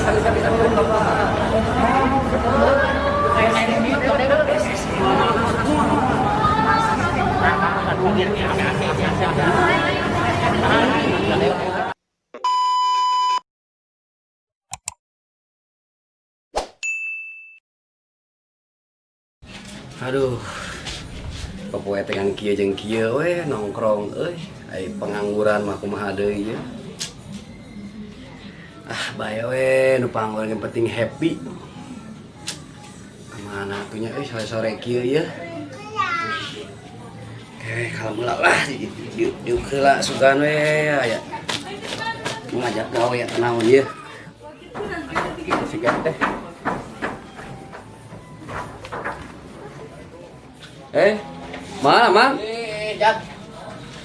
Sami-sami, Bapak. Aduh. Popoe teh ngan kieu jeung kieu we nongkrong euy. Ai pengangguran mah kumaha deui ye. Ah, bae we nu pangangguran yang penting happy. Kemana atuh nya euy sore-sore kieu ye. Eh, kalau mula lah di heula sugan we aya. Ngajak gawe ya naon ye. Gitu sih kan teh. Eh, mana, Mang? Eh, Jak.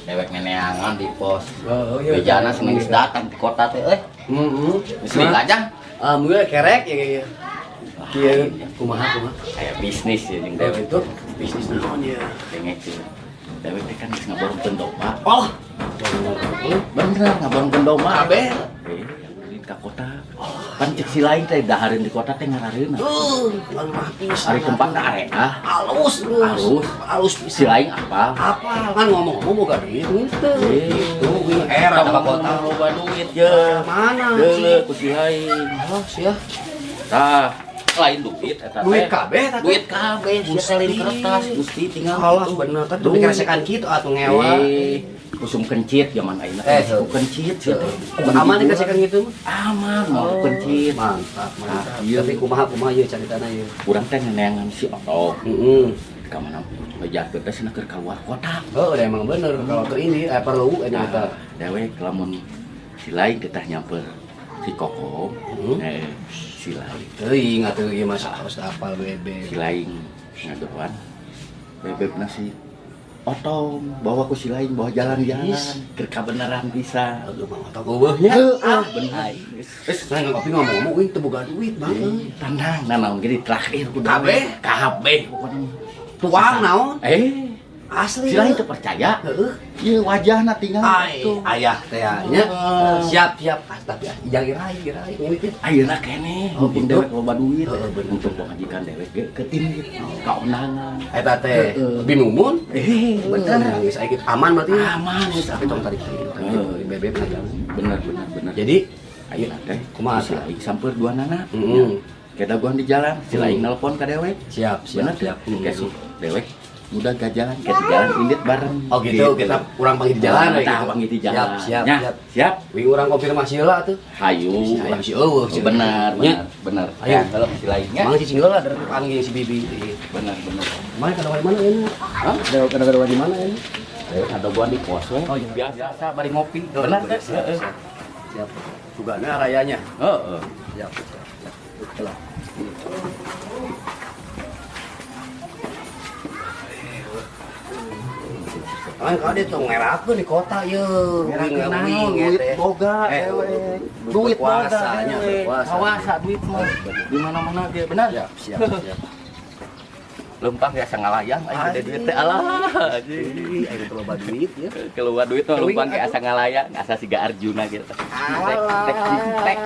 Dewek neneangan di pos. Oh, iya. Bejana seneng geus datang di kota teh euy. Heeh. Geus aja. Ah, mungkin kerek ya kayaknya. Kieu kumaha kumaha? Kayak bisnis ya jeung Eh, dewek. itu bisnis naon ya? Dengek sih. Dewek teh kan geus ngaborongkeun domba. Oh. Bener ngaborongkeun domba. Kabeh. Eh, yang ulin ka kota. Pan cek si lain teh dahareun di kota teh ngarareuna. Tuh, lemah pisan. Ari tempatna area. Halus, Halus. halus Si pisan. lain apa? Apa? Kan ngomong-ngomong boga duit henteu. Eh, Gitu, wing era ka kota. Loba duit ye. Mana? Deuleu ku si lain. Oh, sia. Tah, lain duit eta teh. Duit kabeh eta teh. Duit kabeh sia teh lain kertas, Gusti tinggal Alah, gitu. bener kan tuh dikeresekan kitu atuh ngewa. Eh, kusum kencit zaman ayeuna Eh, teh kencit sia teh. Aman dikeresekan gitu mah? Aman, mau kencit. Mantap, mantap. Ah, iya. Tapi kumaha kumaha ieu caritana ieu. Urang teh neneangan si Otto. Heeh. Ka mana ngejarkeun teh cenah keur kaluar kota. Oh, udah emang bener kalau ke ini perlu ini eta. Nah, dewek lamun si lain teh tah nyamper si Kokom. Hmm. Eh, si lain. Teuing atuh ieu mah harus apal bebe. Si lain ngadoan. Bebebna si Otong bawa ku si lain bawa jalan-jalan keur kabeneran bisa. Aduh, Mang Otong eueuh nya. Heeh, bener. Geus, nah ngopi ngomong-ngomong euy teu boga duit, Bang. Eh, tenang, nah naon ge ditraktir ku Kabeh? Kabeh pokona mah. Tuang naon? Eh, Asli. si lain teu percaya. Heeh. Ieu wajahna tinggal Ai, tuh. ayah teh nya. Heeh. Siap, siap. Ah, tapi ah, jangan rai, rai ngene teh. Ayeuna keneh, Oh, mumpung gitu? dewek loba duit. Heeh, bener. Untuk pamajikan dewek ge ke tim gitu. Ka undangan. Eta teh Heeh. bimumun. Eh, Bener, bener. geus aya kitu. Aman berarti. Aman, geus Tapi tong tarik tarik. Heeh. Bebek aja. Bener, bener, bener. Jadi, ayeuna teh Kumaha si tah? lain samper dua nana. Heeh. Kita gua di jalan, si lain nelpon ka dewek. Siap, siap, Bener siap. siap. Kesu dewek udah gak jalan, kita jalan indit bareng. Oh gitu, kita urang panggil di jalan we Tah, gitu. panggil di jalan. Siap, siap, Nya, siap. siap. Wing urang konfirmasi heula tuh. Hayu. Si hayang si eueuh, si Benar, Nya. benar, benar. Ayo. Ya, kalau si lainnya. Mang cicing heula dari panggil si Bibi. Benar, benar. Mana kada di mana ini? Hah? Kada di mana ini? Dewek ada gua di pos we. Oh, iya. Biasa bari ngopi. Benar, Benar, teh. Heeh. Siap. Sugana rayanya. Heeh. Siap, siap, siap. Lah. Kan kade tuh ngerakeun di kota ye. Ngerakeun naon, duit boga dewek. Duit boga Berkuasanya, dewek. berkuasa. Kawasa duit mah. Di mana-mana ge, benar. Siap, siap, siap. Lempang biasa ngalayang aing gede duit teh alah anjing. Ih, aing teu loba duit ya. Keluar duit mah Teuing lempang ge atuh. asa ngalayang, asa siga Arjuna gitu. Tek tek tek.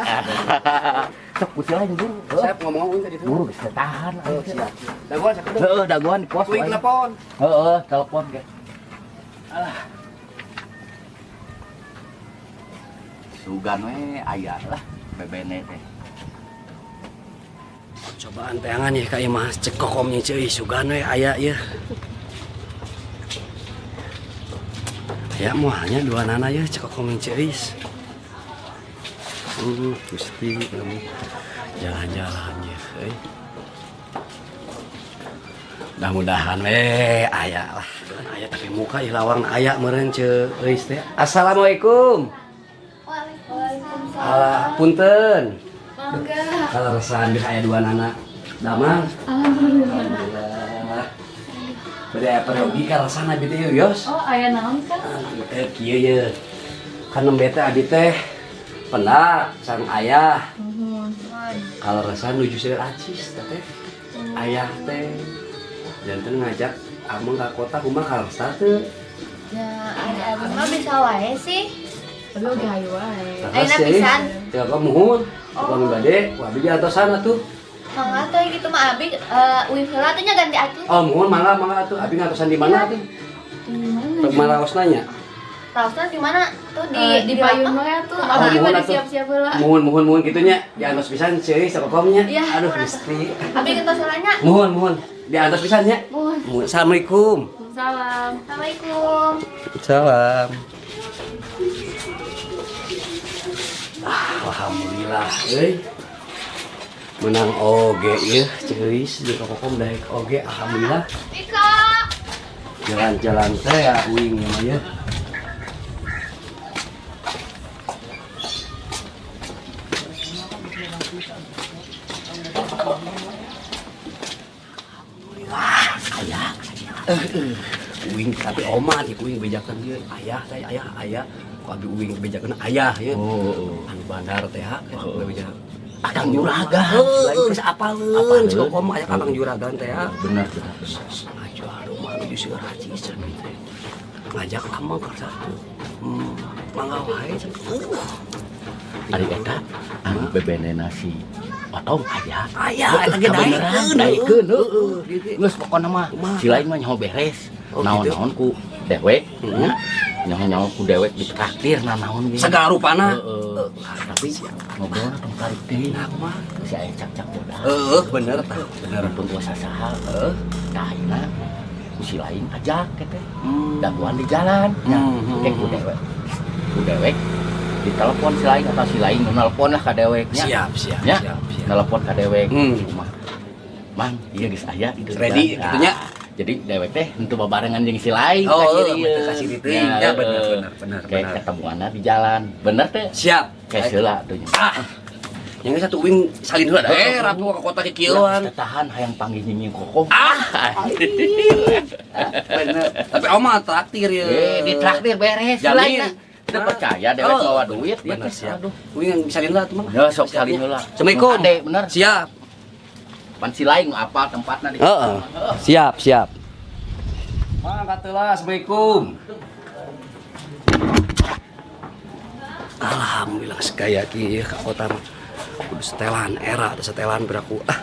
Sok ku si lain buru. Siap ngomong-ngomong tadi tuh. Buru geus teu tahan Oh, aing. siap. Dagoan sakedeung. Heeh, dagoan di pos. Kuing aing. telepon. Heeh, telepon ge. Alah. Sugan we aya lah bebene teh. Cobaan teangan ya ka imah cek kokomnya ceuy sugan we aya ieu. Aya moalnya dua nana ya cek kokomnya ceuy. Gusti kamu jalan-jalan ya euy. Mudah-mudahan we aya lah. Aya tapi muka ieu lawang aya meureun ceu euy teh. Assalamualaikum. Waalaikumsalam. Alah punten. Mangga. Kalau resan geus aya dua nana. Damang. Alhamdulillah. Alhamdulillah. Bade aya peryogi ka resan abi teh yeuh, Yos. Oh, aya naon Kang? Teh kieu ye. Kan nembe teh abi teh pendak sareng ayah. Nuhun. Kalau resan nuju seueur acis teh teh. Ayah teh janten ngajak ameng ka kota kumaha karsa teu? Ya, ari abi mah bisa wae sih. Abi oge hayu wae. Ayeuna pisan. Ya kok muhun. Upami bade, ku abi diantosan atuh. Mangga tuh gitu mah abi uih heula atuh nya ganti atuh. Oh, muhun mangga mangga atuh. Abi ngantosan di mana atuh? Di mana? Maraosna nya. Raosna di mana? Tuh di Di payun lapang. we atuh. Oh, Abi muhun bade atuh. siap-siap heula. Muhun muhun muhun kitu nya. Diantos pisan ceuy sakokomnya. Iya, Aduh, muhun atuh. Gusti. Abi gentos heula nya. Muhun muhun. Diantos pisan nya. Muhun. Muhun. Assalamualaikum. Salam. Assalamualaikum. Salam. Ah, alhamdulillah euy. Menang oge ieu ceuis di kokom daek oge alhamdulillah. Ika. Jalan-jalan teh ya uing ieu mah ya. Alhamdulillah aya. Uing tapi omat ieu uing bejakeun ieu ayah teh ayah ayah. Ku abi uing bejakeun ayah ya. Oh. Anu bandar teh ha beja. Akang juragan. Heueuh, geus apaleun Apaleun. si kokom aya akang juragan teh ha. Benar benar. Benar. Ngajual rumah nuju seueur haji cenah teh. Ngajak lama ka satu. Mangga wae cenah. Ari eta anu bebenena si Otong aya. Aya eta ge daekeun. Daekeun heueuh. Geus pokona mah si lain mah nyaho beres. Oh, gitu. Naon-naon ku dewek Heeh. nya. Nyaho-nyaho ku dewek ditraktir nanaon ge. Segala rupana. Heeh. Tapi ngobrolna tong tarik deui. Nah, kumaha? Si aya cak-cak bodas. Heueuh, bener tah, bener. Pun tua sasaha. Heueuh. Tah ayeuna ku si lain ajak teh. Hmm. Daguan di jalan. Nya, kayak ku dewek. Ku dewek ditelepon si lain atau si lain nu nelpon lah ka deweknya. Siap, siap, Ya. siap, siap. Nelpon ka dewek. Hmm. Rumah. Mang, iya geus aya di depan. Ready Nah, gitu nya. Jadi dewek teh henteu babarengan jeung si lain Oh, ka kiri bener, ieu. ka sini teuing. Ya, Ya, bener, heeh. bener, bener, Kayak bener. ketemuanna di jalan. Bener teh? Siap. Kayak seula tuh nya. Ah. Yang satu uing salin heula. Eh, rapu ke kota kikieuan. Ulah tahan hayang panggih nying kokom. Ah. Bener. Tapi oma traktir ya. Eh, ditraktir beres. Jamin. Lain, Teu percaya dewek Oh, bawa duit ya bener, teh. siap. Aduh. Uing yang salin lah tuh mah. Ya sok salin heula. Assalamualaikum. Ade, bener. Siap. Pan si lain nu apal tempatna di. Heeh. Siap, siap. Mang katelah, Assalamualaikum. Alhamdulillah segaya kieu ka kota mah. Kudu setelan era atau setelan beraku ah.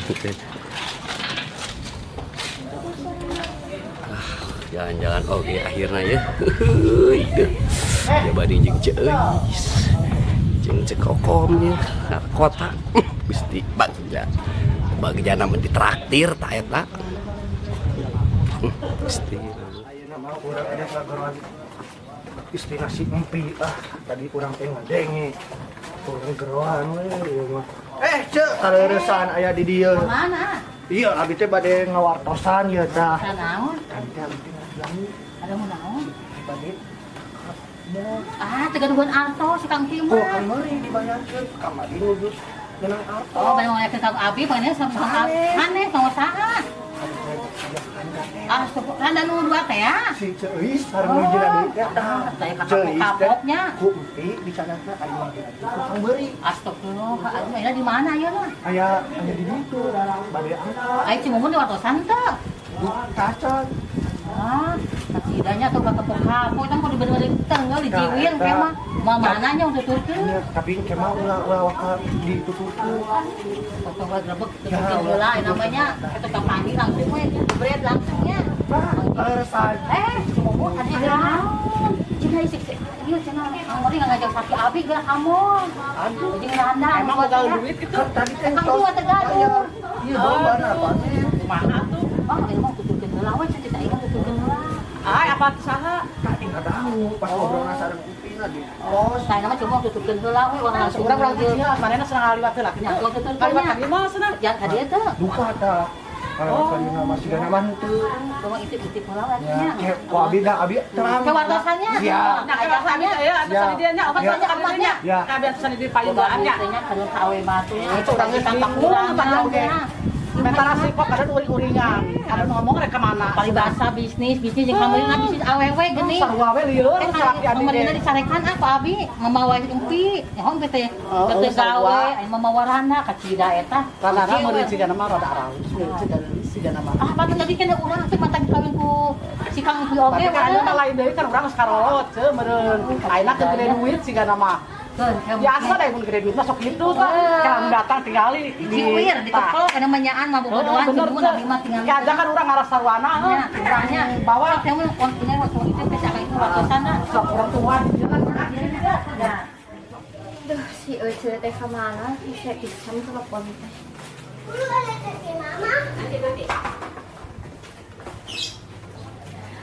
Oke. Ah, jalan-jalan oke akhirnya ya. Ya bade jeung Ceuis. Jeung Ceu Kokom ya ka kota. Gusti bagja. Bagjana mah ditraktir ta eta. Gusti. Ayeuna mah urang ada laguan istri nasi empi ah tadi urang teh ngadenge urang geroan we ieu mah eh ceu kareureusaan aya di dieu. Mana? Iya abi teh bade ngawartosan ieu tah. Naon? Tadi teh abi teh ngadangu Ada mau naon? bade mau Ah, tegaduhan artos si Kang Kim kok mah. kamari dibayarkeun kamari nuju menang artos. Oh, bade ngayakeun ka abi, panggilnya sama Kang Sanes. Sanes, sama saha? Ah, randa nu dua teh ya. Si Ceuis sareng nu jina deui teh tah. Teh Ceuis teh kapok-kapoknya. ku empi dicanakna aya nu jina deui ku Kang Beuri. Astagfirullah, aduh ayeuna di mana ayeuna? Aya aya di ditu bade angkat. Aya Cimumun di wartosan teu? Tacan. Ah, kacidanya tuh kapok-kapok itu mah diberi tenggeul dijiwil Nah, kayak mah. Mau mananya untuk tuturkeun? Iya, tapi kemah ulah ulah waka dituturkeun. Potong grebek tuturkeun heula namanya. Eta kapanggih langsung we, jebret langsungnya. Bah, leresan. Eh, Cimumun tadi naon? Cenah isik ieu cenah amori ngajak saki abi geura amon. Aduh. Jeung randa Emang gagal duit gitu? Kan tadi teh Kang dua teh gaduh. Iya, domba apa nih? Kumaha tuh? Bang, ieu mah tuturkeun heula we cenah aing tuturkeun heula. Ah, apa saha? Tadi ngadangu pas ngobrolna sareng Upina di pos. Saya mah cuma tuturkeun heula we urang langsung Urang urang dieu, manehna senang ngaliwat heula Nya, nya. ulah tuturkeun Ngaliwat nya. ka dieu mah cenah. Jangan ka dieu teu. Duka tah. Kalau Oh. kalina masih gana mah henteu. Cuma itip-itip heula we Ya, nya. kayak ku abi dah abi terang. Ke wartosannya. Iya. Nya ka wartosannya ya, atusan di dieu nya, Obat Ya. nya obatnya. Ya. Kabeh atusan di payugaan nya. Nya kadon ka awe batu nya. Itu urang geus bingung tadi oge. Mentara sih kok kadang uring-uringan. Kadang ngomong rek ka mana. Paribasa bisnis, bisnis jeung kamarina bisnis awewe geuning. Sarua we lieur Eh, salaki abi kamarina ge. dicarekan ah ku abi mamawa empi. Ya hom teh Oh, teh sarua. gawe aya mamawa randa kacida eta. Rana meureun cigana mah rada araus, meureun cigana. Siga nama. Ah, patut jadi kena urang teh mantan kawin ku si Kang Empi oge. Tapi kan ayeuna lain deui kan urang geus karolot ceu meureun. Ayeuna teu gede duit siga nama. Biasa deh mun gede duit masuk gitu tah. Kan datang tinggali di uir di toko kana manyaan mah bobodohan bener kudu abi mah tinggal. Kadang kan urang ngaras sarwana heuh. Urangnya bawa teh mun waktunya waktu itu teh cakap itu waktu sana. Sok urang tua di jalan. Duh, si Ece teh kamana? Bisa pisan telepon teh.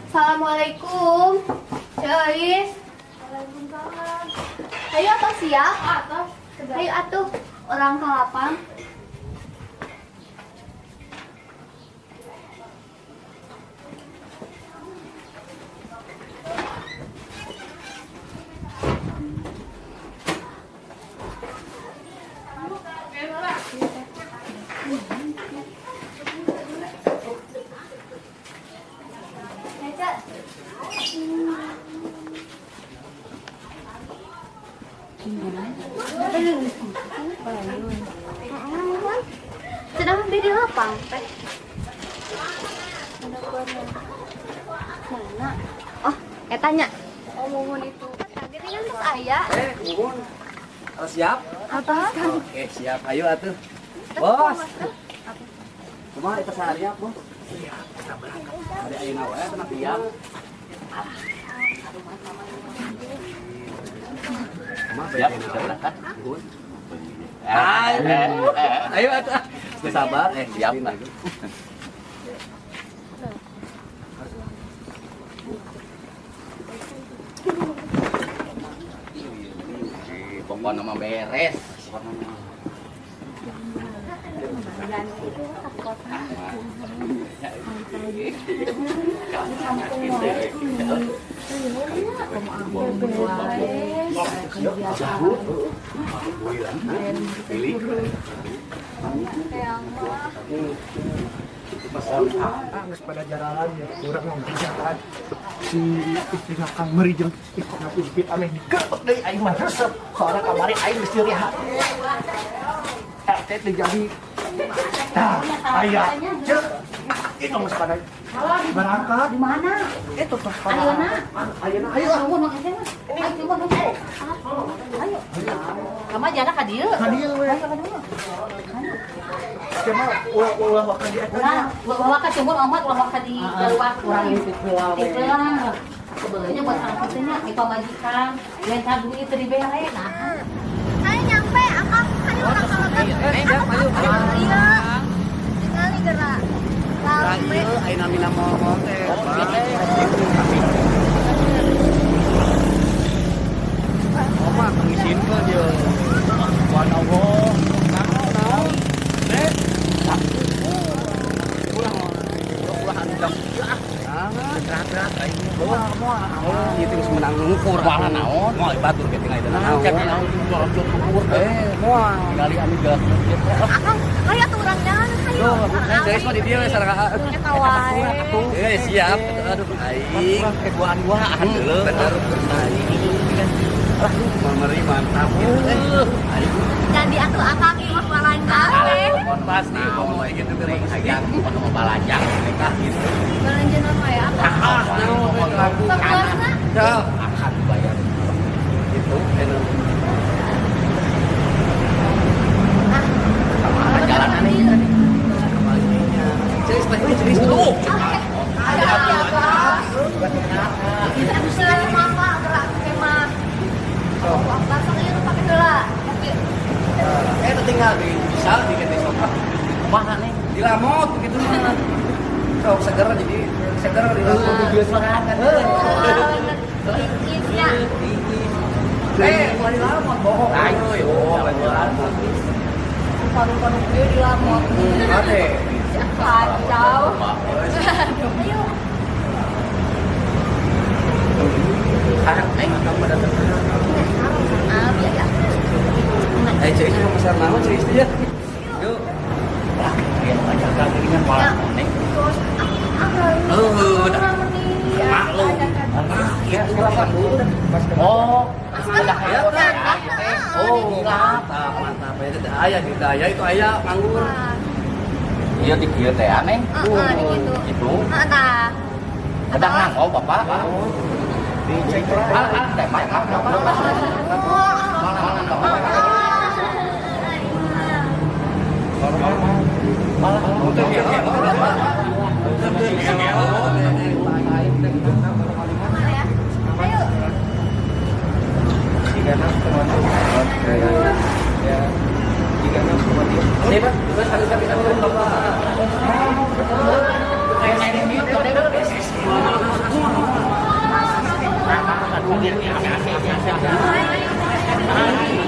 Assalamualaikum. Ceis. Waalaikumsalam. Ayo atuh siap. Ayo atuh orang ke lapang. Sedang di lapang teh. Mana? Oh, etanya. Oh, mohon itu. Kaget kan terus aya. Mohon. Harus siap? Apa? Oke, siap. Ayo atuh. Bos. Kumaha eta seharian, Bos? Siap, kita berangkat. Hari ayeuna wae tenang diam. Siap, bisa berangkat. Ayo atuh. Sabar, siap lah. Pokoknya mah beres. Geus pada jaralan ya, urang mah jalan. Si istri Kang Meri jeung istri Empi ameh diketok deui aing mah resep. Soalna kamari aing geus nyeri hati. RT teh jadi tah aya. Ceuk. Itu geus pada berangkat. Di mana? Itu tos pada. Ayeuna. Ayeuna ayo. Ayo nuhun mah. Ayo nuhun. Ayo. Kamu jalan ka dieu. Ka dieu we. Ayo ka dieu. Cuma ulah ulah ka di eta nya. Ulah ulah ka cuma amat ulah ka di luar urang intip heula we. Sebelumnya buat angkot teh nya pamajikan, minta duit teu dibere nah. Ayo nyampe akang, ayo urang ka leget. Ayo, ayo. Iya. Tinggal gerak. Ayo, ayo namina mall teh. Oma ngisinkeun ye. Wanawo, naon? Nek. Ulah anu jam ah. Berat-berat aing moal moal. Oh, ieu teh geus meunang ngukur. Moal naon? Moal batur ge tinggal itu naon. Cek naon jorok ngukur. Moal. Tinggali anu jelas ieu teh. Akang, ayo atuh urang jalan ayo. Geus mah di dieu we sareng Eta wae. Siap. Aduh, aing keduaan-duaan deuleu. Bener aing. Lah, Meri mantap gitu. Aing Jadi atuh akang ieu mah balanja we. pasti ngomong gitu teh Hayang pokokna mah balanja mereka gitu. Balanja nama ya akang. Ah, naon lagu Kepuasna? Akan dibayar. Gitu enak. Sama jalan aneh tadi. Ceris teh ceris tuh. Ada apa? Aduh sih mama gerak teh mah. Langsung ieu pake heula. Tinggal di bisa di kete sofa. Kumaha nih? Di lamot gitu mah. Sok seger jadi seger di lamot. Video sorangan. Tiisnya. Bukan di lamot bohong. Ayo, oh, di lamot. Paru-paru dia di lamot. Ate. Kacau. Ayo. Ah, neng kamu pada Ah, biar ya. Cek itu mau pesan naon cek itu ya. Yuk. Wah, aya nu ngajaga geuningan malah neng. Udah. Maklum. Ya, Oh, udah ya. Oh, mantap, mantap. Ya, itu ayah, itu ayah nganggur. Ieu di kieu teh aneh. Heeh, di kitu. Gitu. Heeh tah. Sedang nganggo Bapak. Alah, alah, teh mah.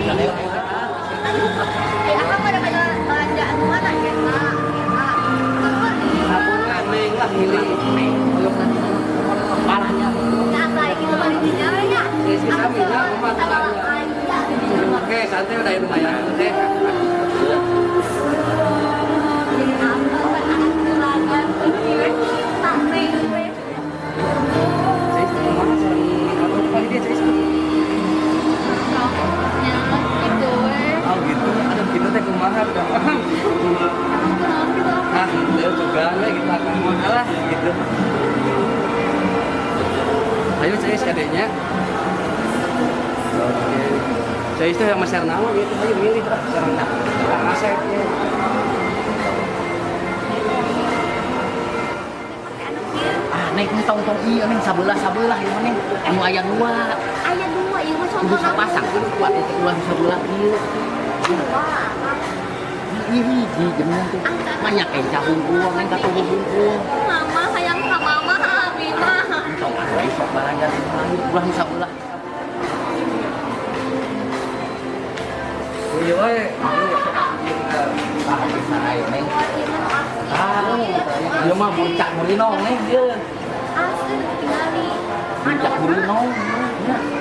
Ayo. Eh, akang pada belanja anu mana eta? Eta. Neng lah milih. Nah, kayak gitu mah di dinya we nya. Sami nya, kumaha Sama aya di dinya mah. Oke, santai udah lumayan. Oke. Jadi apa kan anak juragan ini we. Tak neng we. Saya kumaha sareng kali dia saya. Nya gitu we. Oh gitu, ada gitu teh kumaha udah. Ah, dia juga we kita akan lah gitu. Ayo saya adeknya. Oke. Saya itu yang masih nama gitu, ayo milih lah sareng Kang Asep. Ah, neng tong-tong ieu neng sabelah-sabelah ieu mah neng. Anu aya dua. Aya dua ieu mah Kudu contoh sapasang kudu kuat itu ulah sabelah ieu. Dua. Ieu hiji jeneng teh. Banyak enca hungkul neng katuhu hungkul. Mama hayang ka mama abi mah. Tong anu sok balanja ulah nu sabelah. Iya we. Ah, bisa ayo neng. Ah, ieu mah burcak murinong neng ieu. Asli tingali. Burcak murinong.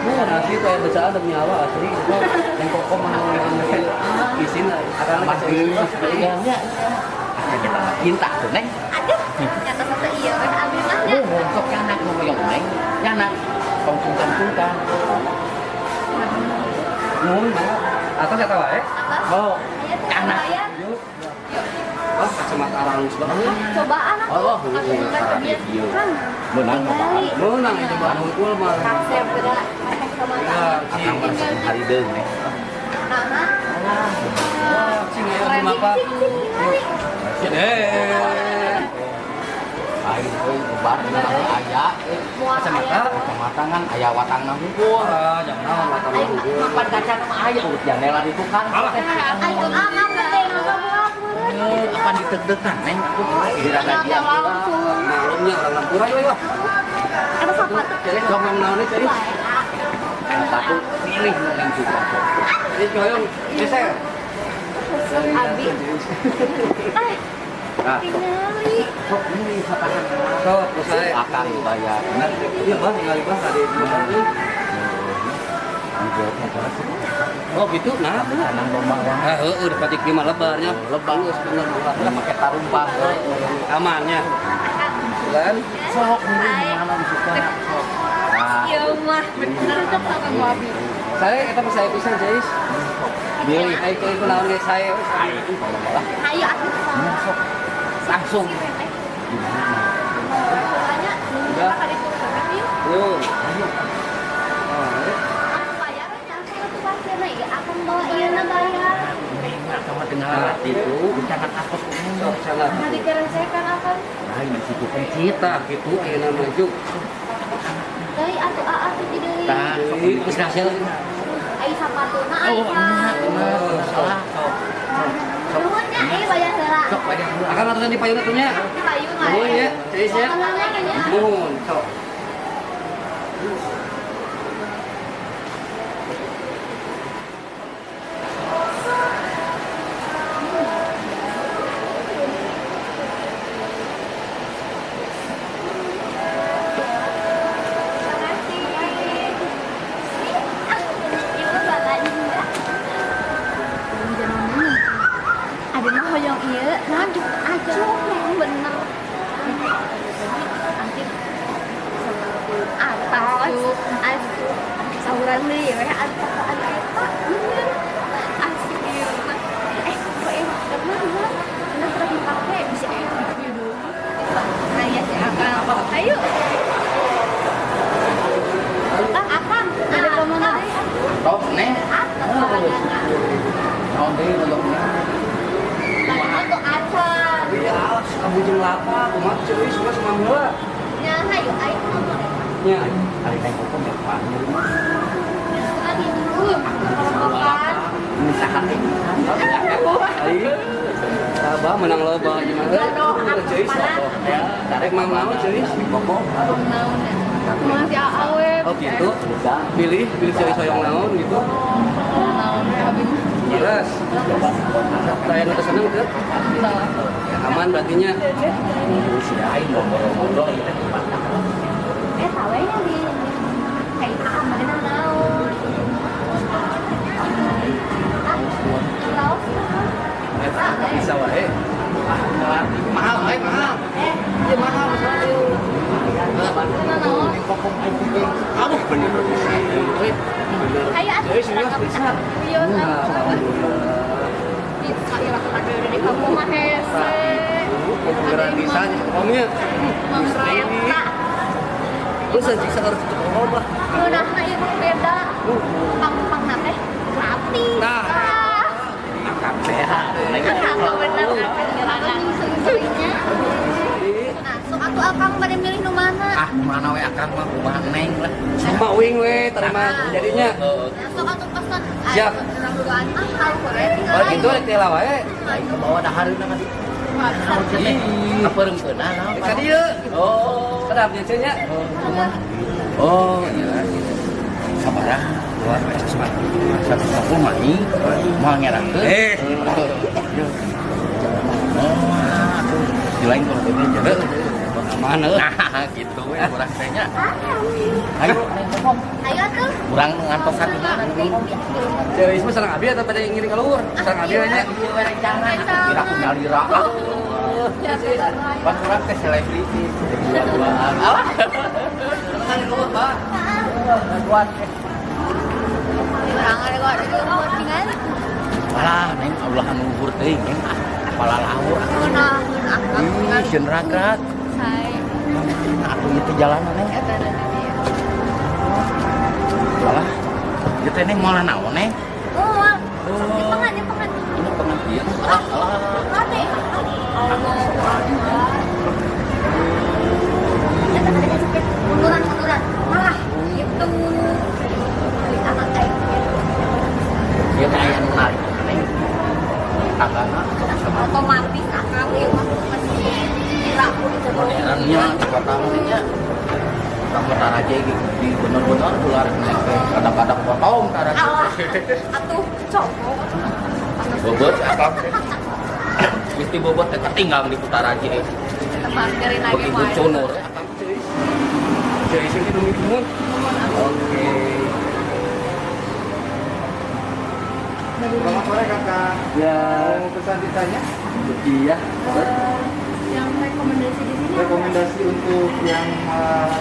Ya, asli tuh yang bacaan demi nyawa asli. Yang koko mah izin akan Mas geulis nya. Kita cinta tuh neng. Aduh, nyata satu iya we abi mah nya. Oh, sok nyanak nu hoyong neng. Nyanak tong sungkan-sungkan. Nuhun banget. Atas ya tahu eh? Atas. Oh, Aya tuh Anak. bayar. yuk. Wah, kacamata halus banget. Cobaan aku. Oh, Aku bukan iya. Kan. Menang Tingali. Menang itu cobaan hungkul mah. Kasep beda pakai kacamata. Ya, Akang mah hari deung neng. Nah, cing ya apa? tingali. Eh. Aing euy lebar dina aya euy. Moal Kacamata. aya. Kacamata ngan aya watangna hungkul. Wah, jangan mata Aing hungkul. Mapan kaca mah aya urut jandela di tukang. Alah. Ayo akang teh ngabuak meureun. Apa diteg-degan neng aku Di rada Tinggal diam. langsung. Maklumnya orang Lampura yuk yuk. Ada sepatu. Jadi ngomong naon cari. Sepatu pilih nu neng suka. Jadi coyong geser. Resep abi. Eh, Nah, tingali. Sok ini sapasan. Sok, terus saya. akang bayar. Iya, Bah, tinggal Bah tadi. Oh, gitu. Nah, Tanang lomba wah. ah, heeh, udah pati lima lebarnya. Lebar. Geus bener lebar. Make tarumpah. Amannya. Kan? Sok milih mana nu suka. Sok. Nah, Ieu mah bener Cocok sama gua abi. Saya eta mah saya pisan, Jais. milih. Ayo ke ieu naon ge saya. Ayo atuh. Sok langsung. Pokoknya Udah. ka ditu yuk. Yuk. Ayo. Oh, Aku bayar nya aku tuh pasirna ieu akang bawa ieu na bayar. Neng akang mah teu ngalarti itu, jangan atos Sok salah. Nah dikeresekan akang. Lain di situ pencit. Tah gitu ayeuna maju. Deui atuh aa tuh di deui. Tah, sok Deui geus hasil. Ai sapatuna Oh, ai. nya, salah sok. Nuhun nya ieu bayar heula. Sok bayar heula. Akang aturan di payun atuh nya. Di payung lah. Nuhun ya, Jais ya. Pokoknya nya. Nuhun, sok. Ieu balanja. Abi mah hoyong ieu, Lanjut aja bener. Atas, asup, sahuran deui we atas anu eta bener. Asik ieu mah. Eh, kok ieu bener bener pernah dipake bisa ngajoknya. Tadi mah tuh acan. Iya, kamu jeung lapa, kumaha Ceuis mah sumam heula. Nya hayu aing mah boleh. Nya, ari teh kokom ya Pak. Kan itu kan. Ayo. Abah menang loba gimana? Ceuis. Tarik mang naon Ceuis? Kokom. Naon ya? Masih awe. Oh gitu. Pilih, pilih Ceuis hoyong naon gitu. Naon abi mah. Jelas. Saya nu seneng teu? Aman berarti nya. Si aing ngobrol-ngobrol gitu tempat. Tawe nya di kayak aman naon. Bisa wae. Mahal, wae mahal. Iya mahal masalah. Kamu bener sih. Ayo atuh. Iya, bisa ira kada dari kamu mah hese. Gratisan komnya. Eta. Terus siksa harus cukup lah. Ngeunahna ieu mah beda. Pang-pangna teh gratis. Nah. Akang sehat. Akang bener akang sering-seringnya. Nah, sok atuh akang bade milih nu mana? Ah, mana we akang mah kumaha neng lah. Sama wing we terima jadinya. Nah, sok atuh pesan. Siap. Urang duaan mah kalau we tinggal. Oh gitu rek teh lah wae. Aing ke bawah dahareuna mah. Ih, apeureumpeunan naon. Ka dieu. Oh. Sedap nya nya. Oh, iya. Sabaraha? 150 mah ih. Moal ngerakeun. Eh. Oh, atuh. Di lain kalau bebe jadi. Aman heuh. Nah, gitu we urang teh nya. Ayo, neng kokom. Ayo atuh. Urang nu ngantosan di mana? Ceuis mah sareng abi atau pada ngiring ka luhur? Sareng abi we nya. Ieu we rencangan. Kira ku nyalira. Pan urang teh selebriti. Dua-duaan. Alah. Sareng luhur, Pak. Dua-duaan. Urang ada kok di luhur tinggal. Alah, neng ulah anu luhur teuing, neng. Kepala lahur. Ngeunaheun akang Ih, sieun ragrag. Sae. Atuh ieu teh jalanan neng. Eta da di dieu. Alah. Ieu teh neng moal naon neng? Oh, nyepengan, nyepengan. Ini pengertian. Alah, alah. Mati. Allah Akbar. Eta ada sakit munduran munduran. Malah gitu. Anak aing. Ieu teh aya nu narik neng. Tanggana sama Otomatis akang ieu mah pasti kira aku modernnya kota nya. Kamu taraje gitu di bener-bener ular naik teh kadang-kadang potong taraje. Alah, atuh cowok. Bobot akang. Mesti bobot teh ketinggal di Kutaraje. Tempat dari lagi Begitu mah. cunur. Ceuis. Ceuis ini nu nuhun. Oke. Selamat sore kakak. Ya. Mau pesan pizzanya? Iya. Yang rekomendasi di sini apa? Rekomendasi untuk yang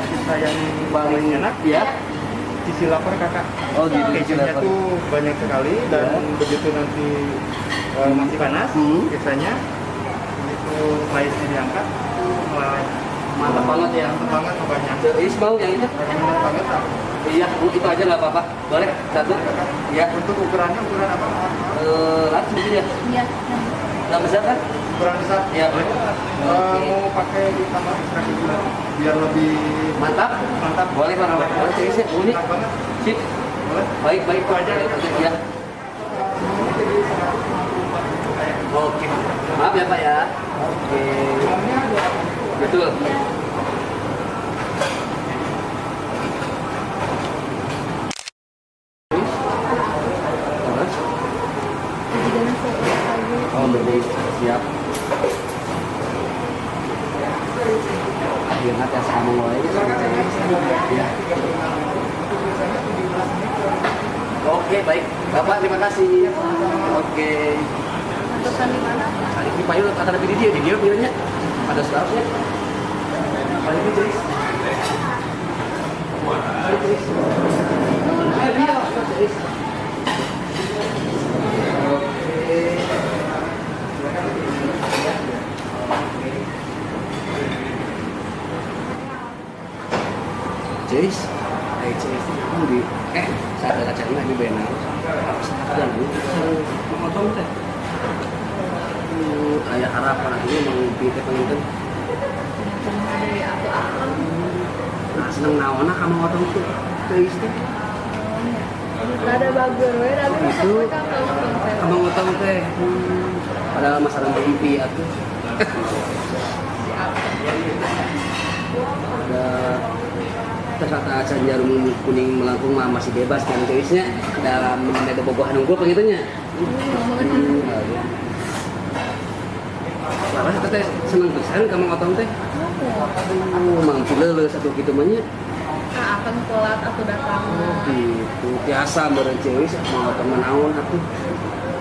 pizza yang paling enak Ya. Cheesy lover kakak. Oh gitu. Kejunya tuh banyak sekali dan Ya. begitu nanti masih panas pizzanya, begitu slice-nya diangkat itu meleleh. Mantap banget ya. Mantap banget pokoknya. Ceuis mau yang itu? Recommended banget lah. Iya, Bu, itu aja nggak apa-apa. Boleh satu? Iya. Untuk ukurannya ukuran apa? Maaf, maaf. Langsung aja. Iya. Nggak besar kan? Ukuran besar. Iya, boleh. Oke. Mau pakai ditambah ekstra keju biar lebih Mantap. mantap. Boleh, Pak. Boleh, Ceuis ya. Ini. Enak banget. Sip. Boleh. Baik, baik. Itu aja. Ya. Semuanya jadi 154 kayak. Oke. Maaf ya, Pak ya. Oke. Uangnya 200. Betul. Terus? Oh, beli siap. Akhirnya tes kamu mulai. Ya. Oke, baik. Bapak, terima kasih. Oke. Pesan di mana? Hari ini payung kata lebih di dia bilangnya. Ada selausnya. Paling itu tulis. Paling tulis. Ayo dia, tulis. Oke. Ceis, Ceis kamu di saat ada cari lagi benar. Dan dulu memotong teh. Aya harapan atuh Mang Upi teh panginten. Dari atuh akang. Nah, seneng naonna ka Mang Otong tuh? Teuis teh. Rada bager we, rada Gitu. resep we ka Mang Otong teh. Ka Mang Otong teh. Padahal mah sareng Mang Upi atuh. Ada ternyata acan jarum kuning melengkung mah masih bebas kan teuisnya dalam ada bobogohan unggul pangitunya. Laras eta teh seneng pisan ka Mang Otong teh. Mang Upi leuleus atuh kitu mah nya. Ah, akan telat atau datang. Oh gitu. Tiasa meureun ceuis Mang Otong mah naon atuh.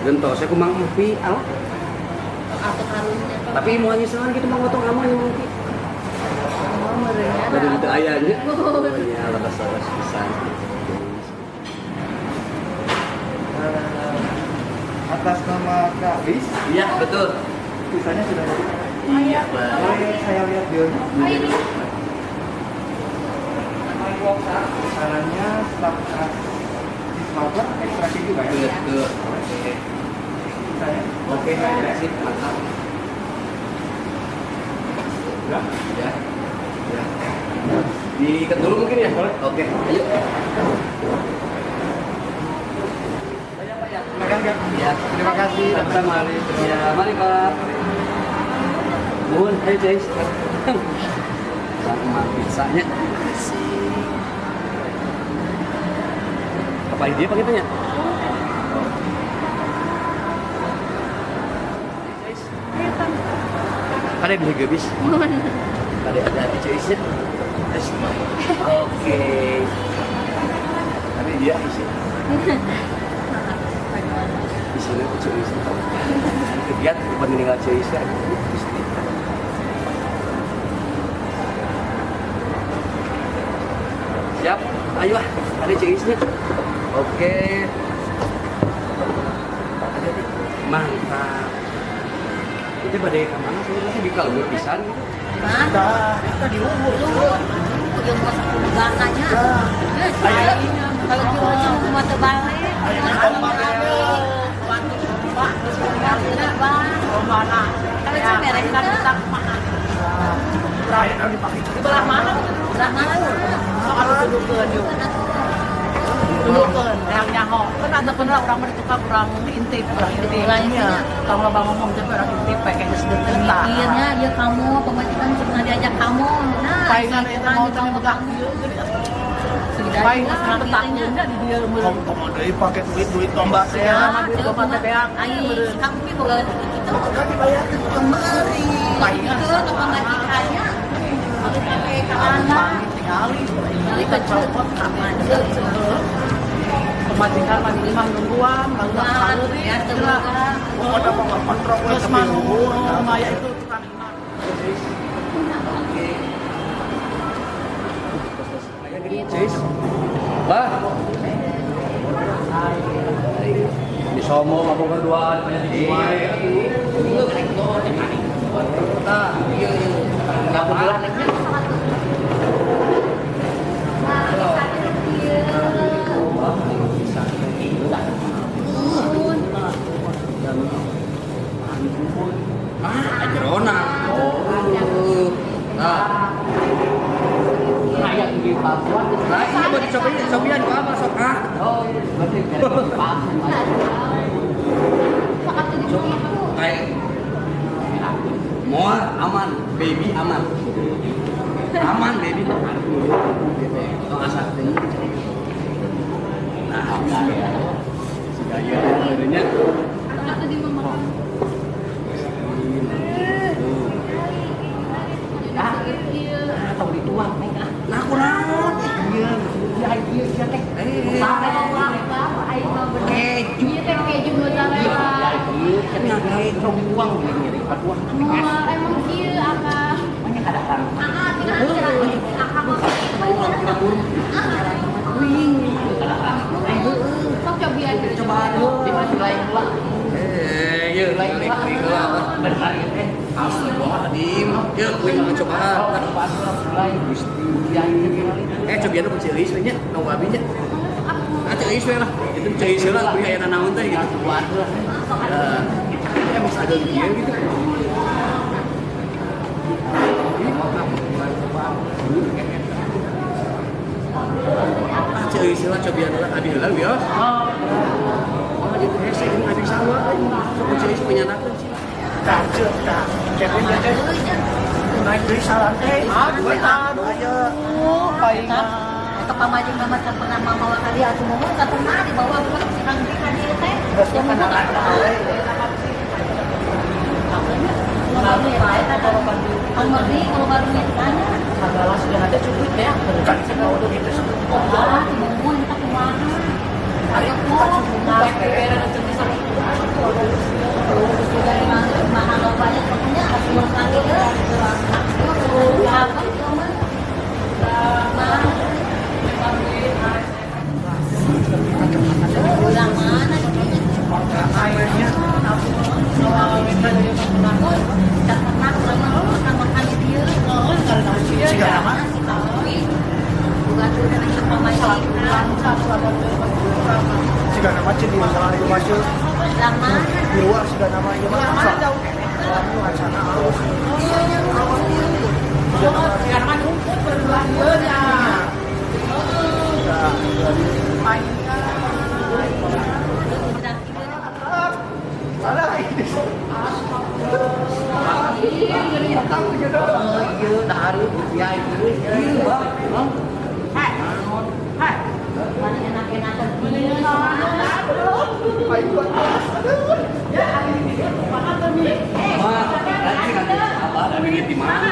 Gentos ku Mang Upi alah. Atau karunya. Tapi moal nyeselan gitu Mang Otong aman Mang Upi. Oh, meureunnya. Dari itu aya nya. Oh nya leres-leres pisan. Atas nama Kak Lis, Iya, betul. sisanya sudah jadi. Iya, Pak. Boleh saya lihat billnya? Pesanannya staff cheese lover ekstra keju Pak ya? Betul. Oke. Sisanya? Oke, sip, mantap. Udah? Ya. Ya. Diikat dulu mungkin ya? Boleh. Oke, ayo. Silakan Kak. Ya. Terima kasih. Sama-sama. Ya, mari Pak. Mohon, ayo guys. Sama pizzanya. Apa dia pakai tanya? Ada beli gebis. Ada ada cuisnya. Oke. Tapi dia isi. Di sini aku cuis. Kegiat bukan meninggal cuis ya. Siap, ayo lah, ada cuisnya. Oke. Mantap. Itu pada ke mana sih? Nanti di kalbur pisan gitu. Mana? Kita di luhur. Luhur. Yang mau sepuluh gananya. Kalau kieu mah teu balik. Di belah mana? Belah mana? Soal tuduhkeun yuk. Tuduhkeun yang nyaho. Kan ada bener orang mah ditukar kurang intip, kurang intip. Nya. Tong loba ngomong tapi orang intip kayak geus deuleu. Mikirnya ya kamu pemajikan suka diajak kamu. Nah, palingan eta mau teh megah kieu geuning. Palingan petaknya di dieu meureun. Komo deui pake duit-duit domba teh. Ya, duit domba teh beak. Ai, kamu pi boga kitu. Kan dibayarkeun tukang meuri. Palingan Itu tukang majikannya. Pakai ka anak. Tingali. Tingali kecil. Aman. Pemajikan mah di imah nungguan, nungguan, Ya, teu boga. Oh, ada mah kontrol we Terus tapi mah luhur. maya itu tukang imah. Oke. Cis. Bah. Di somo mabuk berduaan banyak di wae atuh. Tah, ieu. Kenapa gelah naiknya? Ah, jerona. Oh. Nah. Kayak di Papua. Nah, iya buat dicobain, cobian ku apa sok ah. Oh, berarti di Papua. Kayak moal aman, baby aman. Aman baby. Tong asa teh. Nah, si gaya nya. Atau dituang nih ah. Nah, kunaon? Iya, iya iya iya teh. Keju. Iya teh keju mozzarella. Iya, keju buang gini paduang. Emang kieu akang. Banyak ada orang. Ah, tinggal akang mah kitu. Sok cobian. Cobaan. Dimulai lah. Eh, ieu klik klik lah. Benar ya teh. Astagfirullahaladzim. Yeuh, kuing mah cobaan. Eh, cobian ku ceulis we nya, nu abi nya. Ah, ceulis we lah. Itu ceulis lah, kuing aya naon teh gitu. Eh, emang sadar kieu gitu. Tiris heula cobian heula abi heula wios. Oh, gitu hese jeung abi sarua euy. Sok ku Ciis menyanakeun sih. Tah, cek, tah. Kevin ya teh. Naik deui salam teh. Aduh, aduh. Eta eta pamajikan mah can pernah mamawa ka dieu atuh muhun can pernah dibawa ku si Kang Dri ka dieu teh. Geus kenalan we. Kang Merdi kalau baru tanya. Segala sudah ada cukup ya. Kan segala udah gitu sebut. Ah, muhun kita kumaha. Ayo kok, Airnya Sigana mah. Sigana mah cen di masalah ieu mah cen. Di luar sigana mah ieu mah sok. Nu acana alus. Sekarang mah numpuk berdua ieu nya. Alah ini. Iya, dahar ya itu. Iya, Bang. Hai. Hai. Nanti nanti abah ada duit di mana?